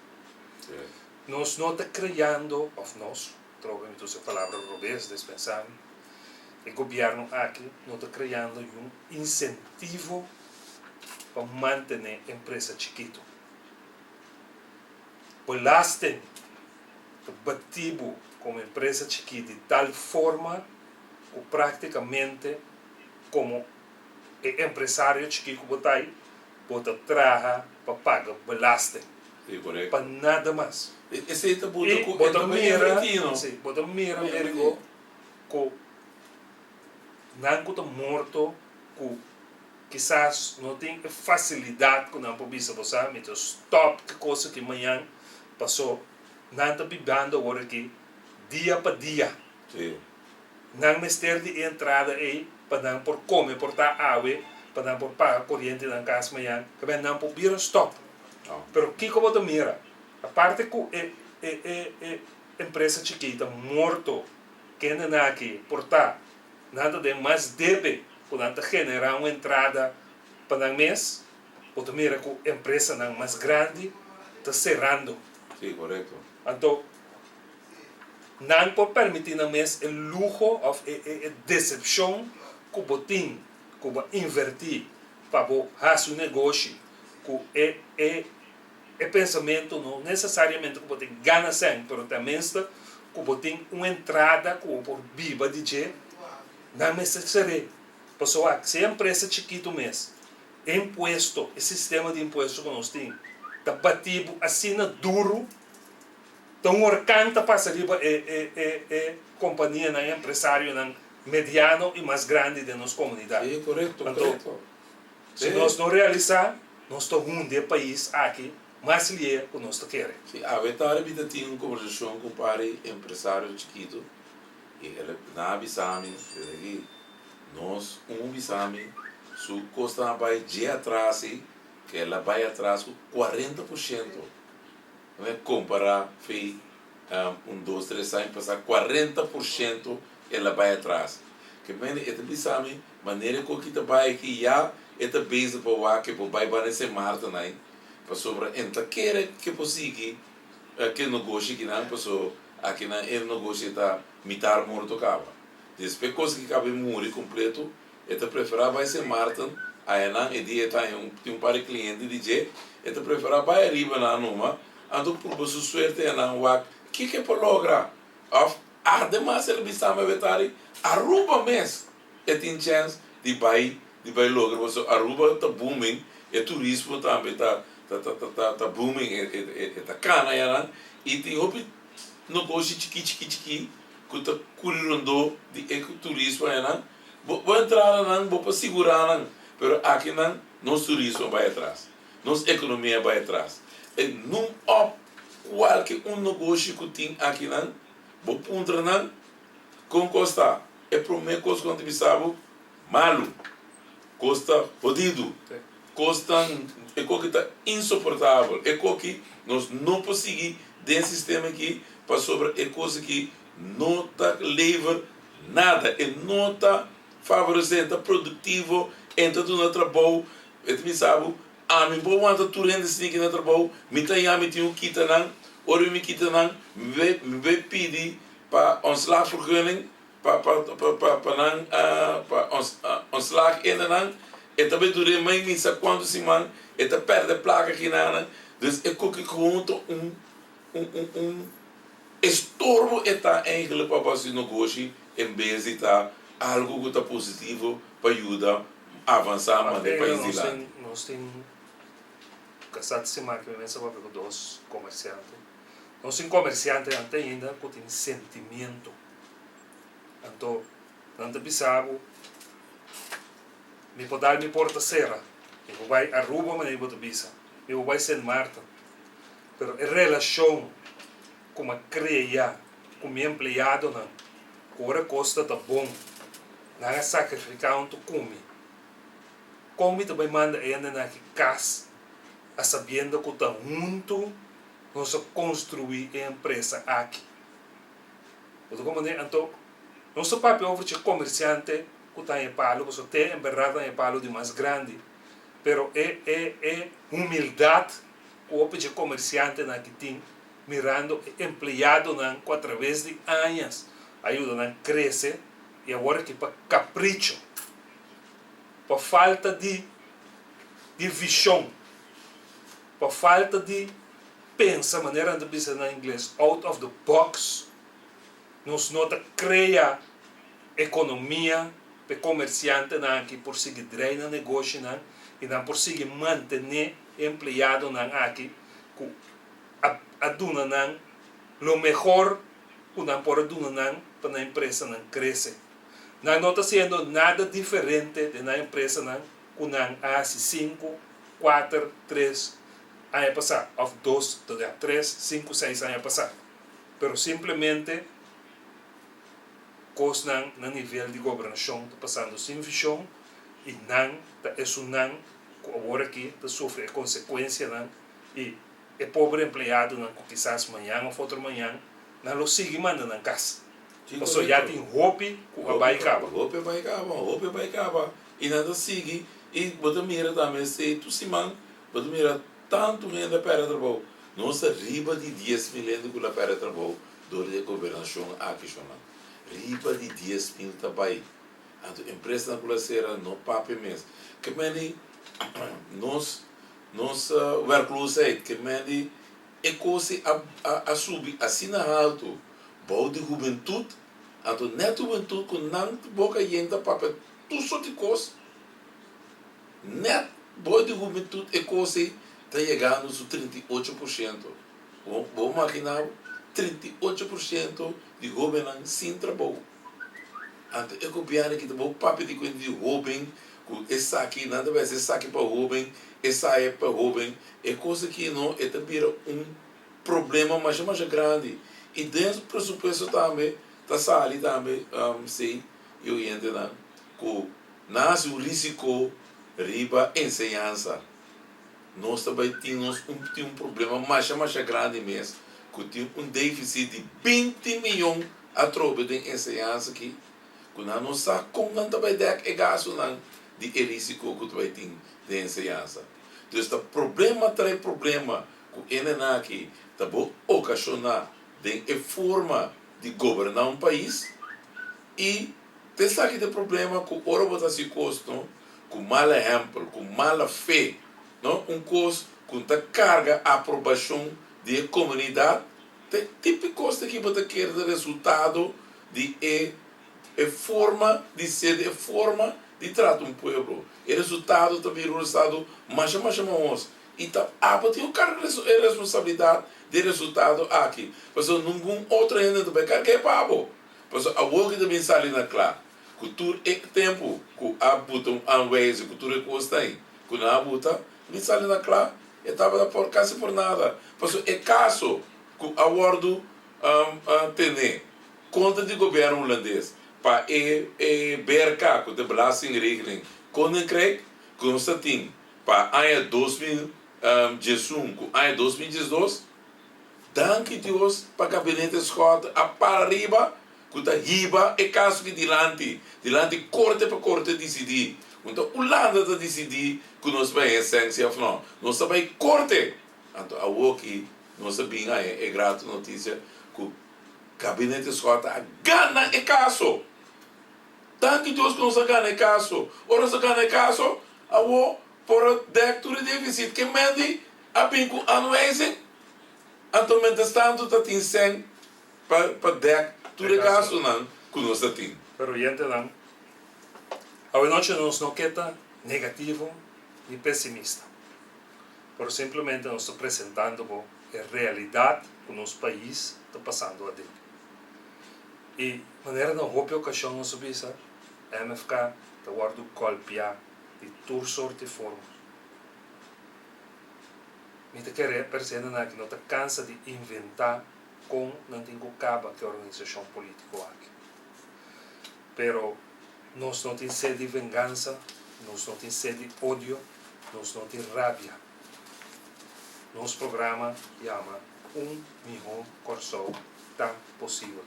Nos no ta kreando, òf nos, trobe mi ta usa e palabra robes, despensá mi, e gobièrnu aki no ta kreando yun insentivo pa mantené empresa chikitu. Belasting ta batí bo komo empresa chikí di tal forma ku práktikamente komo e empresario chikí ku bo ta ei, bo ta traha pa paga belasting. Sí, korekto. Pa nada mas. Esei ta buta I ku bo e ta ta bai mira, invertí, no? sí, bo ta mira Merigo ku nan ku ta morto ku kisas no tin e fasilidat ku nan por bisa bo sa mi ta stòp ki kos aki mañan paso nan ta bibando awor aki dia pa dia. Sí. Nan mester di e entrada ei pa nan por kome por ta awe, pa nan por paga koriente nan kas mañan, kabia nan por bira stòp. Pero kiko bo ta mira? Aparte ku e e e e empresa chikí ta morto, kendenan aki por ta nan ta den mas debe ku nan ta generá un entrada pa nan mes, bo ta mira ku empresanan mas grandi ta serando. Sí, korekto. Anto Nan por permití nan mes e luho òf e e desepshon ku bo tin ku bo a invertí pa bo hasi un negoshi ku e e e pensamentu no nesesariamente ku bo tin gana sèn pero tenminste ku bo tin un entrada ku bo por biba di dje. Nan mester ser'é. Pasobra wak, si e empresa chikitu mes, e impuesto, e sistema di impuesto ku nos tin, ta bati bo asina duru, ta un orkan ta pasa riba e e e e kompanianan, e empresarionan mediano i mas grandi den nos komunidat. Sí, korekto, Anto, korekto. si Sí. nos no realisá, nos ta hundi e pais aki mas lié ku nos ta kere. Sí, awe tardi mi ta tin un kombersashon ku un par di empresario chikitu i el a nan a bisa mi, desde aki, nos un bisa mi su kosnan a bai dje atras ei, ku el a bai atras ku 40%. Nan kompará fei un dos tres aña pasá, 40% el a bai atras. Ke mende e ta bisa mi manera ku aki ta bai aki ya e ta bezig pa wak ke por bai banda Sint Maarten ai pasobra e no ta kere ke por sigui ke negoshi akinan paso akinan e negoshi ta mitar morto kaba. Despues kos ki kaba e muri kompleto E ta preferá bai Sint Maarten, ayanan e dia e ta haña un tin un par di kliente di dje, e ta preferá bai ariba nan numa, anto purba su suerte ayanan wak kiko e por logra. Òf ademas el a bisa mi awetari Aruba mes e tin chèns di bai di bai logra pasobra Aruba ta booming, e turismo tambe ta ta ta ta ta booming e e e ta kana ayanan i tin hopi nogoshi chikí chikí chikí ku ta kuri rondó di e turismo ayanan. Bo bo entrada nan bo por sigurá nan, pero aki nan nos turismo a bai atras, nos ekonomia a bai atras. E noem op kualke un nogoshi ku tin aki nan, bo puntra nan kon kos ta. E promé kos ku nan ta bisa bo, malu, kos ta hodidu, kos ta e koki ta insoportabel, e koki nos no por sigui den sistema aki pasobra e kos aki no ta lever Nada, e no ta favoresé, e ta produktivo, e ta duna trabou. E ta bisa bo, Ami por wanta tur hende sinti na trabou, mi ta ya mi tin ku kita nan, ora mi kita nan, mi bai mi bai pidi pa ontslagvergunning pa pa pa pa nan pa ontslag enda nan, e ta bai dura e mai misa kuantu siman, e ta pèrdè plaka kinanan, dus e koki gewoon ta un un un un. Estorbo e ta eigenlijk pa bo hasi nogoshi en bes di ta algo ku ta positivo pa yuda avansá manda e pais dilanti. Nos tin kasá siman ku mi mester papia ku dos komersiante. Nos tin komersiantenan te ainda ku tin sentimiento. Anto nan ta bisa bo mi por dal mi porta sera, mi por bai Aruba manera bo ta bisa, mi por bai Sint Maarten. Pero e relashon ku mi a krea ku mi empleadonan, ku ora kos ta ta bon, nan a sakrifiká huntu ku mi. Kon mi ta bai manda e hendenan aki kas a sabiendo ku ta huntu nos a konstruí e empresa aki? Bo ta komprendé? Anto, nos ta papia over dje komersiante ku ta haña e palu, pasobra te en bèrdat ta haña e palu di mas grandi. Pero e e e humildat ku hopi dje komersiantenan aki tin mirando e empleadonan ku atraves di añas a yuda nan krese i awor aki pa kapricho, pa falta di di vishon, pa falta di pensa manera nan ta bisa na ingles out of the box, nos no ta krea ekonomia pa e komersiantenan aki por sigui drei nan negoshinan i nan por sigui mantené e empleadonan aki ku a a duna nan lo mehor ku nan por a duna nan pa nan empresanan krese. Nan no ta hasiendo nada diferente den nan empresanan ku nan a hasi sinku, kuater, tres aña pasá òf dos, ya, tres, sinku, seis aña pasá. Pero simplemente kosnan na nivel di gobernashon ta pasando sin vishon i nan ta esunnan ku awor aki ta sufri e konsekuensianan i e pober empleadonan ku kisas mañan òf otro mañan nan lo sigui manda nan kas. Pasobra ya tin hopi ku a bai kaba. Hopi a bai kaba, hopi a bai kaba i nan ta sigui i bo ta mira tambe esei tur siman bo ta mira tantu hende a pèrdè trabou. Nos ta riba di 10,000 hende ku lo a pèrdè trabou dor di e gobernashon aki shonnan. Riba di 10,000 ta bai. Anto empresanan ku lo a sera no papia mes. Ke men di nos nos werkloosheid, ke men di e kos ei a a subi asina haltu bou di hubentut. Anto nèt hubentut ku nan boka yen ta papia tur sort di kos, nèt bou di hubentut e kos ei ta yegando su 38%. Bo bo magina bo? 38% di hóbennan sin trabou. Anto e gobièrnu aki ta bo papia di kuenta di hóben ku esaki nan ta bisa esaki pa hóben, esaya pa hóben. E kos aki no e ta bira un problema masha masha grandi. I den presupuesto tambe ta sali tambe si e oyentenan ku nan hasi un risiko riba enseñansa. Nos ta bai tin nos un tin un problema masha masha grandi mes ku tin un defisit di 20 miyon atrobe den enseñansa aki ku nan no sa kon nan ta bai dèk e gastunan di e risiko ku ta bai tin den enseñansa. Dus ta problema trae problema ku e nena aki ta bo okashoná den e forma di goberná un pais i ta esaki ta e problema ku ora bo ta hasi kos no ku mal ehèmpel, ku mala fe, no un kos ku ta karga aprobashon di e komunidat, ta e tipi kos aki bo ta kere ta resultado di e e forma di ser, di e forma di trata un pueblo. E resultado ta bira un resultado masha masha mahos i ta abo tin ku karga e responsabilidat di e resultado aki, pasobra ningun otro hende ta bai karga e pa bo, pasobra awor ki ta bin sali na kla Ku tur e tempu ku a buta un aanwijzing ku tur e kos ta ei ku nan a buta, mi sali na kla, e tabata por kasi por nada. Pasobra e kaso ku a wòrdu tene kontra di gobièrnu hulandes pa e e BRK ku ta e Belastingregeling Koninkrijk ku nos ta tin pa aña 2011 ku aña 2012, danki Dios pa gabinete Schotte a para riba ku ta hiba e kaso ki dilanti, dilanti korte pa korte disidí. Un ta Hulanda ta disidí ku nos bai haña sensia òf no. Nos ta bai korte. Anto awoki nos a bin haña e grato notisia ku Gabinete Schotte a gana e kaso. Danki Dios ku nos a gana e kaso. Ora nos a gana e kaso, awo por a dèk tur e defisit. Ke Mandy a bin ku aanwijzing? Anto mientrastantu ta tin sèn Pa pa dèk tur e gastunan ku nos ta tin. Pero oyentenan, awenochi nos no ke ta negativo ni pesimista, pero simplemente nos ta presentando bo e realidat ku nos pais ta pasando aden. I manera na hopi okashon nos a bisa, MFK ta wòrdu gòlpiá di tur sort di forma. Mi ta kere persendenan aki no ta kansa di inventá kon nan tin ku kaba ku e organisashon polítiko aki. Pero nos no tin sed di vengansa, nos no tin sed di odio, nos no tin rabia. Nos programa yama Un Mihó Kòrsou Ta Posibel.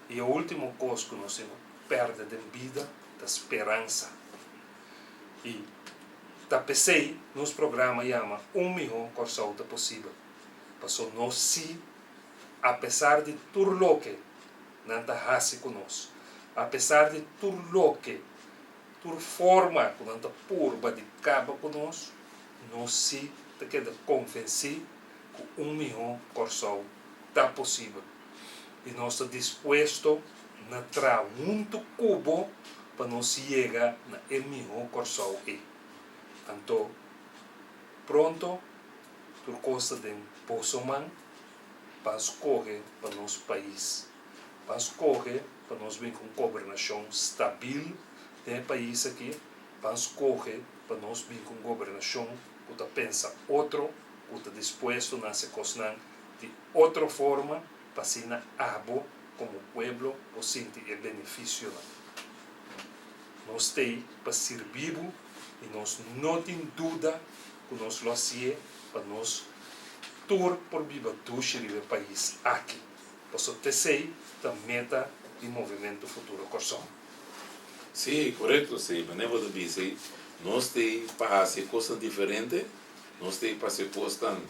I e último kos ku nos tin ku pèrdè den bida ta speransa. I ta p'esei nos programa yama Un Mihó Kòrsou Ta Posibel. Paso nos si, apesar di tur loke nan ta hasi ku nos, apesar di tur loke, tur forma ku nan ta purba di kaba ku nos, nos si ta keda konvensí ku un mihó Kòrsou ta posibel. I nos ta dispuesto na traha huntu ku bo pa nos yega na e mihó Kòrsou ei. Anto, pronto Tur kos ta den boso man pa skohe pa nos pais, pa skohe pa nos bin ku un gobernashon stabil den e pais aki, pa skohe pa nos bin ku un gobernashon ku ta pensa otro, ku ta dispuesto na hasi kosnan di otro forma pa asina abo komo pueblo por sinti e benefisionan. Nos t'ei pa sirbi bo i nos no tin duda ku nos lo hasié pa nos tur por biba dushi riba e pais aki. Pasobra t'esei ta meta di Movementu Futuro Kòrsou. Sí, korekto, sí. Manera bo ta bisa ei, nos t'ei pa hasi e kosnan diferente, nos t'ei pa hasi e kosnan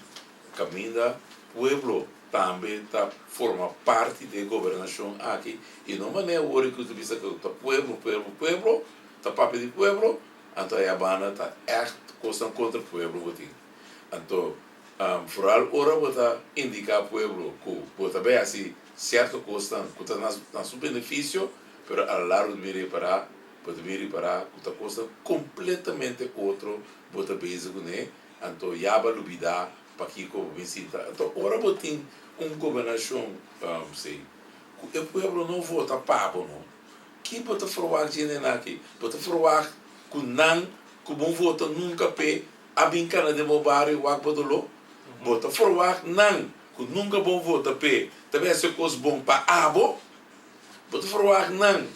kaminda pueblo tambe ta forma parti di e gobernashon aki i no manera wor ku ta bisa ku ta pueblo, pueblo, pueblo, ta papia di pueblo, Anto e habana ta ègt kosnan kontra pueblo bo tin. Anto, foral ora bo ta indiká pueblo ku bo ta bai hasi. sierto kosnan ku ta na su benefisio, pero a lo largo di mi repará, bo ta bin ripará ku ta kosnan kompletamente otro bo ta bezig kuné, anto ya bo a lubidá pakiko bo bin sinta. Anto ora bo tin un gobernashon si ku e pueblo no vota pa bo no, ki bo ta ferwagt dje nan aki? Bo ta ferwagt ku nan ku bo vota nunka p'e a bin kana den bo bario wak bo doló? Bo ta ferwagt nan ku nunka bo vota p'e ta bin hasi kos bon pa abo? Bo ta ferwagt nan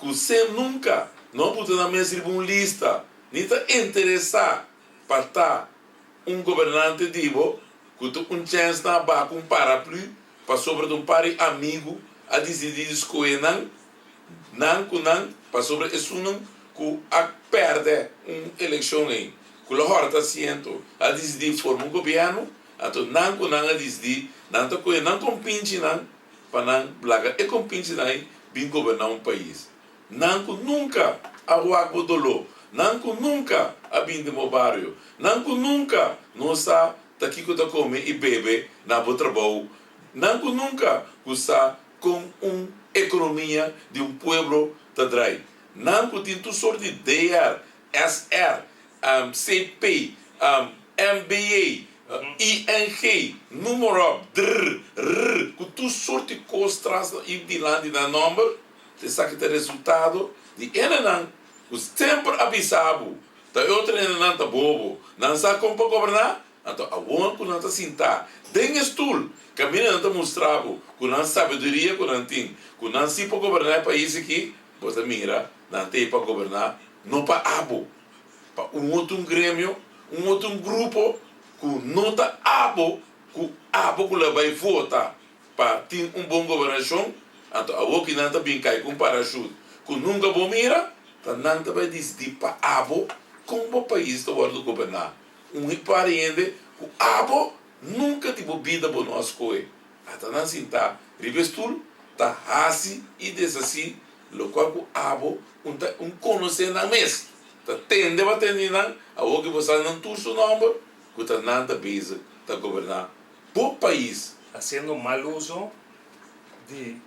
ku sem nunka no a buta nan mes riba un lista ni ta interesá pa ta un gobernante di bo ku ta un chèns nan a baha ku un paraplü pasobra ta un par di amigu a disidí di skohe nan, nan ku nan, pasobra esunnan ku a pèrdè un elekshon ei, ku lo hòrta asiento, a disidí forma un gobièrnu, anto nan ku nan a disidí, nan ta kohe nan kompinchinan pa nan laga e kompinchinan ei bin goberná un pais. Nan ku nunka a wak bo doló, nan ku nunka a bin den bo bario, nan ku nunka no sa ta kiko ta kome i bebe na bo trabou, nan ku nunka ku sa kon un ekonomia di un pueblo ta drai, nan ku tin tur sort di DR, SR, CP, MBA, ING, numero, dr, rr, ku tur sort di kos tras i dilanti nan nòmber. Esaki ta resultado di hendenan ku semper a bisa bo ta e otro hendenan ta bobo, nan sa kon pa goberná, anto awor ku nan ta sintá den e stul kaminda nan ta mustra bo ku nan sabiduria ku nan tin, ku nan si por goberná e pais aki, bo ta mira nan ta ei pa goberná no pa abo, pa un otro un gremio, un otro un grupo ku no ta abo, ku abo ku lo bai vota. Pa tin un bon gobernashon, anto awor ki nan ta bin kai ku un parashut ku nunka bo mira, ta nan ta bai disidí pa abo kon bo pais ta wòrdu goberná. Un par hende ku abo nunka di bo bida bo no a skohe, ata nan sintá riba e stul ta hasi i deshasí lokual ku abo un ta un konosé nan mes. Ta tende bo a tende di nan, awor ki bo sa nan tur su nòmber, ku ta nan ta bezig ta goberná bo pais. Haciendo mal uso di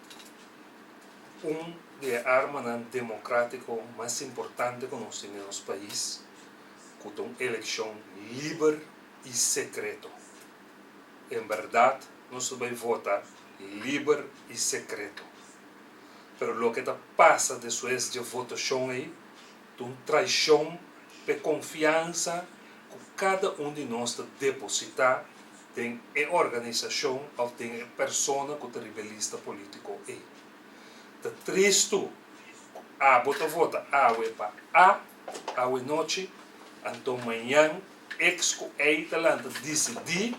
un di e armanan democratico mas importante cu nos tin den nos pais, cu ta un eleccion liber y secreto. En berdad nos ta bay vota liber y secreto. Pero loke ta pasa despues dje votacion ey ta un traicion p'e confiansa cu cada un di nos ta deposita den e organisashon òf den e persona ku ta riba e lista polítiko ei. Ta tristu ku abo ta vota awe pa A awe nochi, anto mañan X ku Y ta lanta disidí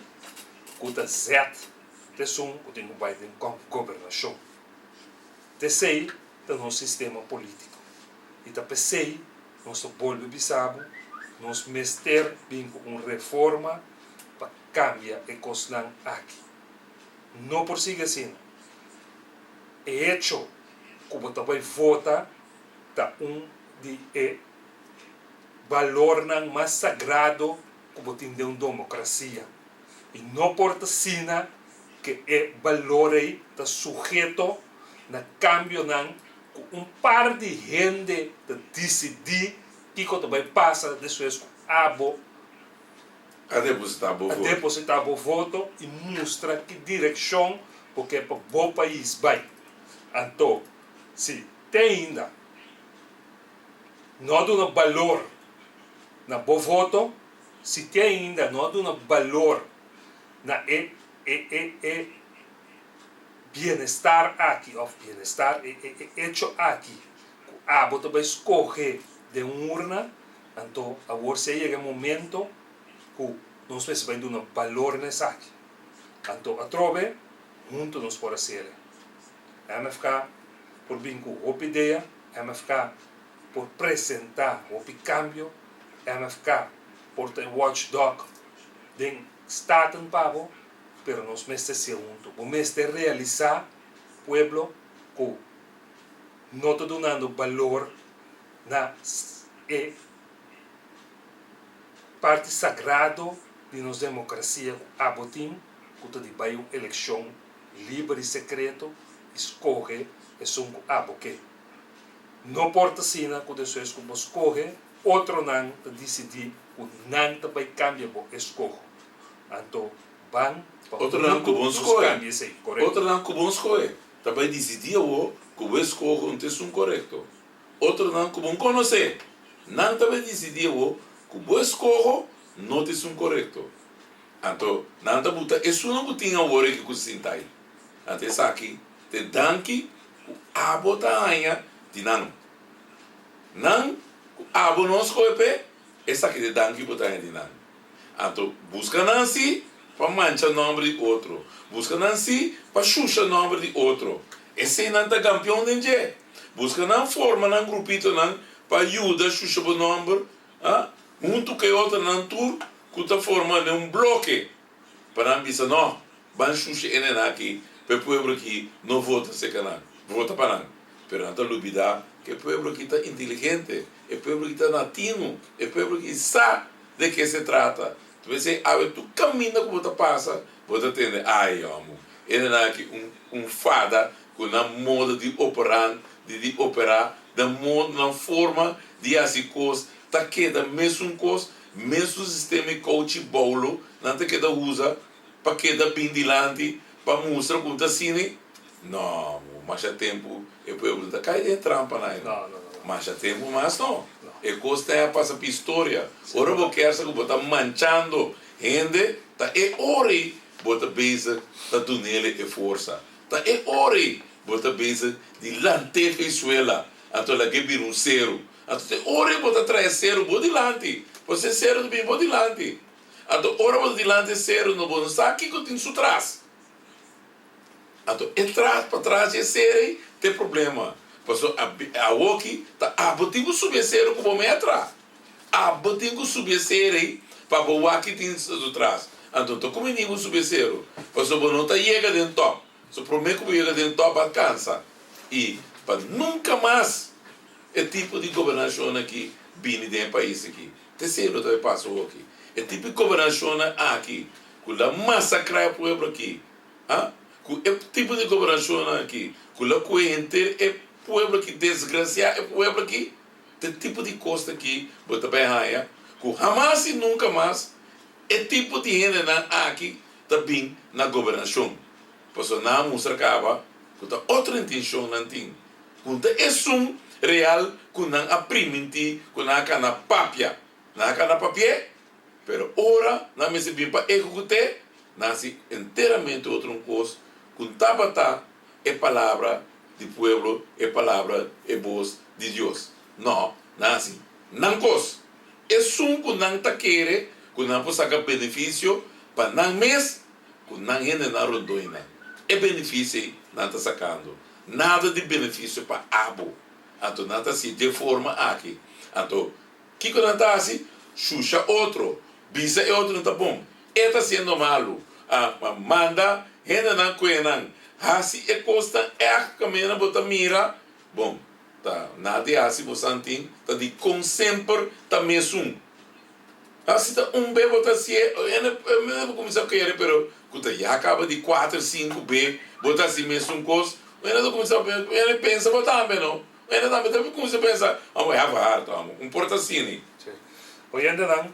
ku ta Z ta esun ku tin ku bai den gobernashon. T'esei ta nos sistema polítiko i ta p'esei nos ta bolbe bisa bo nos mester bin ku un reforma pa kambia e kosnan aki. No por sigui asina. E hecho ku bo ta bai vota ta un di e balornan mas sagrado ku bo tin den un domokrasia. I no por ta asina ke e balor ei ta suheto na kambionan ku un par di hende ta disidí kiko ta bai pasa despues ku abo A depositá bo A voto. depositá bo voto i mustra ki direkshon bo ke pa bo pais bai. Anto, si te ainda no a duna balor na bo voto, si te ainda no a duna balor na e e e e bienestar aki òf bienestar e e e echo aki ku abo ta bai skohe den un urna, Anto awor si a yega e momento ku nos mester bai duna balor na esaki. Anto atrobe huntu nos por hasiel. MFK por bin ku hopi idea, MFK por presenta hopi kambio, MFK por ta e watchdog den Staten pa bo, pero nos mester hasiel huntu. Bo mester realisa pueblo ku no ta dunando balor na e parti sagrado di nos demokrasia ku abo tin ku ta di bai un elekshon liber i sekreto i skohe esun ku abo ke. No por ta asina ku despues ku bo skohe, otronan ta disidí ku nan ta bai kambia bo eskoho. Anto ban pa Otronan huntu ku bon nos skohe. kambia esei, korekto? Otronan ku bon skohe ta bai disidí awor ku bo eskoho no ta esun korekto. Otronan ku bon konosé, nan ta bai disidí awor ku bo eskoho no ta esun korekto. Anto nan ta buta esunnan ku tin awor aki ku sinta ei. Anto esaki ta e danki ku abo ta haña di nan. Nan ku abo no skohe p'e, esaki ta e danki ku bo ta haña di nan. Anto buska nan si pa mancha nòmber di otro, buska nan si pa shusha nòmber di otro. Eseinan ta kampion den dje. Buska nan forma nan grupitonan pa yuda shusha bo nòmber, a, huntu ku e otronan tur ku ta forma den un bloke pa nan bisa no, ban shusha e nena aki pa e pueblo aki no vota serka nan, vota pa nan. Pero nan ta lubida ku e pueblo aki ta inteligente, e pueblo aki ta latino, e pueblo aki sa de ke se trata. Ta pensei awe tur kaminda ku bo ta pasa bo ta tende ai homo e nena aki un un fada ku nan modo di operan di di operá, nan modo nan forma di hasi kos ta keda mesun kos. Mesun sistema i kouchi boulo nan ta keda usa pa keda bin dilanti pa mustra ku ta asina? No, masha tempu e pueblo no ta kai den e trampanan ei no. Masha tempu mas no. E kos ta a pasa pa historia. Ora bo kier sa ku bo ta manchando hende, ta e ora ei bo ta bezig ta dunele e forsa. Ta e ora ei bo ta bezig di lant'é fe suela anto lag'é bira un seru. Anto te ora bo ta trae seru bo dilanti, pasobra e seru ta bini bo dilanti. Anto ora bo ta dilanti e seru no bo no sa kiko tin su tras. Anto e tras patras di e seru ei ta e problema, pasobra awoki ta abo tin ku subi e seru ku bo metra. Abo tin ku subi e seru ei pa bo wak ki tin su tras. Anto no ta kumini bo subi e seru, pasobra bo no ta yega den top. So prome ku bo yega den top a kansa i pa nunka mas. E tipo di gobernashonnan aki bini den e pais aki. T'esei lo ta e paso hoki. E tipo di gobernashonnan aki ku la masakrá e pueblo aki, ha? Ku e tipo di gobernashonnan aki ku la kohe henter e pueblo aki, desgrasiá e pueblo aki, t'e tipo di kos aki bo ta bai haña ku hamas i nunka mas e tipo di hendenan aki ta bin na gobernashon. Pasobra nan a mustra kaba ku ta otro intenshon nan tin. Ku ta esun real ku nan a primintí ku nan a kana papia. Nan a kana papi'é, pero ora nan mester bin pa ehekut'é, nan hasi enteramente otro un kos ku tabata e palabra di pueblo, e palabra, e bos di Dios. No, nan hasi nan kos. Esun ku nan ta kere ku nan por saka benefisio pa nan mes ku nan hendenan rondó i nan. E benefisio ei nan ta sakando. Nada di benefisio pa abo. Anto nan ta hasi dje forma aki. Anto, kiko nan ta hasi? Shusha otro. Bisa e otro no ta bon. E ta hasiendo malu. A manda hendenan ku nan hasi e kosnan ègt kaminda bo ta mira. Bon, ta nada di hasi bo santin ta dikon semper ta mesun. Hasi ta un be bo ta hasié, hende bo kuminsá kere pero ku ta ya kaba di kuater sinku be bo ta hasi mesun kos, hende ta kuminsá hende pensa bo tambe no, hende tambe ta kuminsá pensa amo e hava harto amo un por ta asini. Sí. Oyentenan,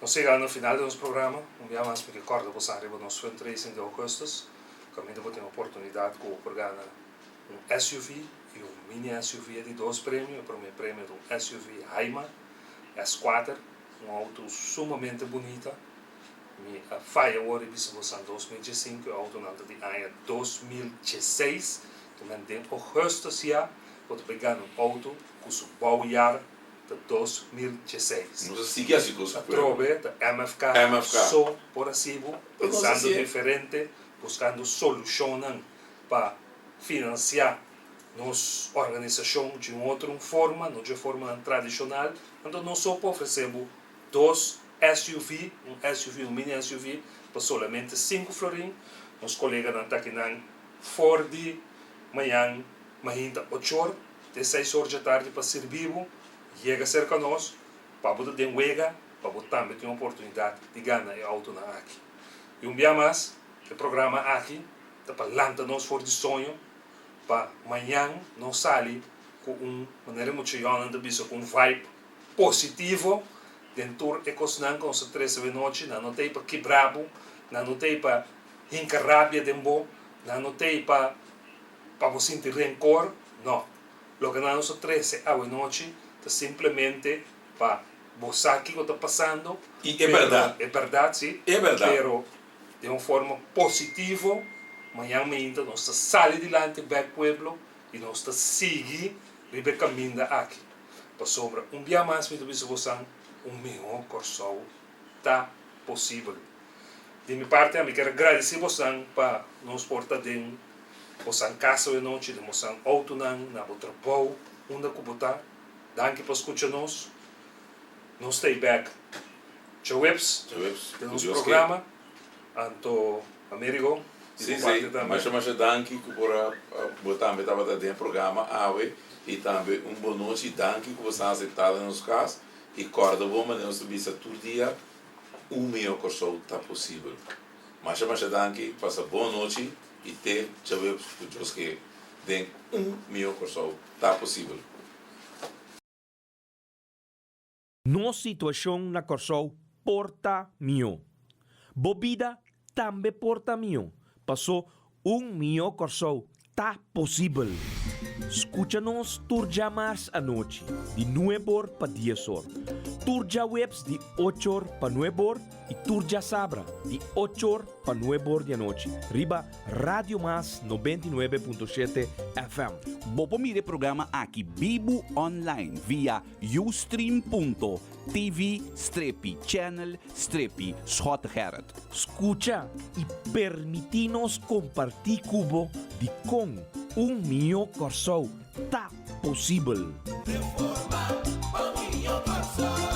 nos yega na final di nos programa, un bia mas mi ke kòrda bosan riba nos fundraising di augustus, kaminda bo tin oportunidat ku bo por gana un SUV i un mini SUV e di dos premio, e promé premio ta un SUV Haima. S kuater, un auto sumamente bunita. Mi a faya awor i bisa bosan 2015, e autonan ta di aña 2016. Tomen den augustus ya bo ta bay gana un auto ku su bouwjaar ta 2016. Nos a sigui hasi kos ku pueblo. Atrobe ta MFK MFK. so por hasi bo, Nos a pensando hasié. diferente, buskando solushonnan pa finansiá nos organisashon di un otro un forma, no dje formanan tradishonal, anto nos so por ofresé bo dos SUV, un SUV, un mini SUV, pa solamente sinku florin. Nos koleganan ta akinan for di mañan mainta ochor te seis or djatardi pa sirbi bo. Yega serka nos pa bo ta den wega, pa bo tambe tin oportunidat di gana e outonan aki. I un bia mas, e programa aki. Ta pa lanta nos for di soño pa mañan nos sali ku un, manera e mucha yònnan ta bisa, ku un vibe positivo den tur e kosnan ku nos ta trese awenochi. Nan no ta ei pa kibra bo, nan no ta ei pa hinka rabia den bo, nan no ta ei pa pa bo sinti renkor, no. Loke nan nos ta trese awenochi ta simplemente pa bo sa kiko ta pasando, I e bèrdat. E bèrdat, si. E bèrdat. Pero den un forma positivo, mañan mainta nos ta sali dilanti bèk pueblo i nos ta sigui riba e kaminda aki. Pasobra un bia mas mi ta bisa bosan, un mihó Kòrsou ta posibel. Di mi parti ami kier a gradisí bosan pa nos por ta den bosan kas awe nochi, den bosan outonan, na bo trabou, unda ku bo ta. Danki pa skucha nos. Nos ta ei bek djaweps den nos programa. Anto Amerigo, di bo parti tambe. Masha masha danki ku por a bo tambe tabata den e programa awe i tambe un bon nochi. Danki ku bo sa aseptá den nos kas i kòrda bo manera nos ta bisa tur dia un mihó Kòrsou ta posibel. Masha masha danki, pasa bon nochi i te djaweps ku Dios ke den un mihó Kòrsou ta posibel. Nos situashon na Kòrsou por ta mihó. Bo bida tambe por ta mihó, pasó un mihó Kòrsou ta posibel. Skucha nos tur djamars anochi di nueb'or pa dies'or, tur djaweps di och'or pa nueb'or i tur djasabra di och'or pa nueb'or di anochi riba Radio Mas 99.7 FM. Bo por mira e programa aki bibu online via ustream.tv strepi channel strepi Schottegerrit. Skucha i permití nos kompartí ku bo dikon un mihó Kòrsou ta posibel. Reforma pa mihó Kòrsou.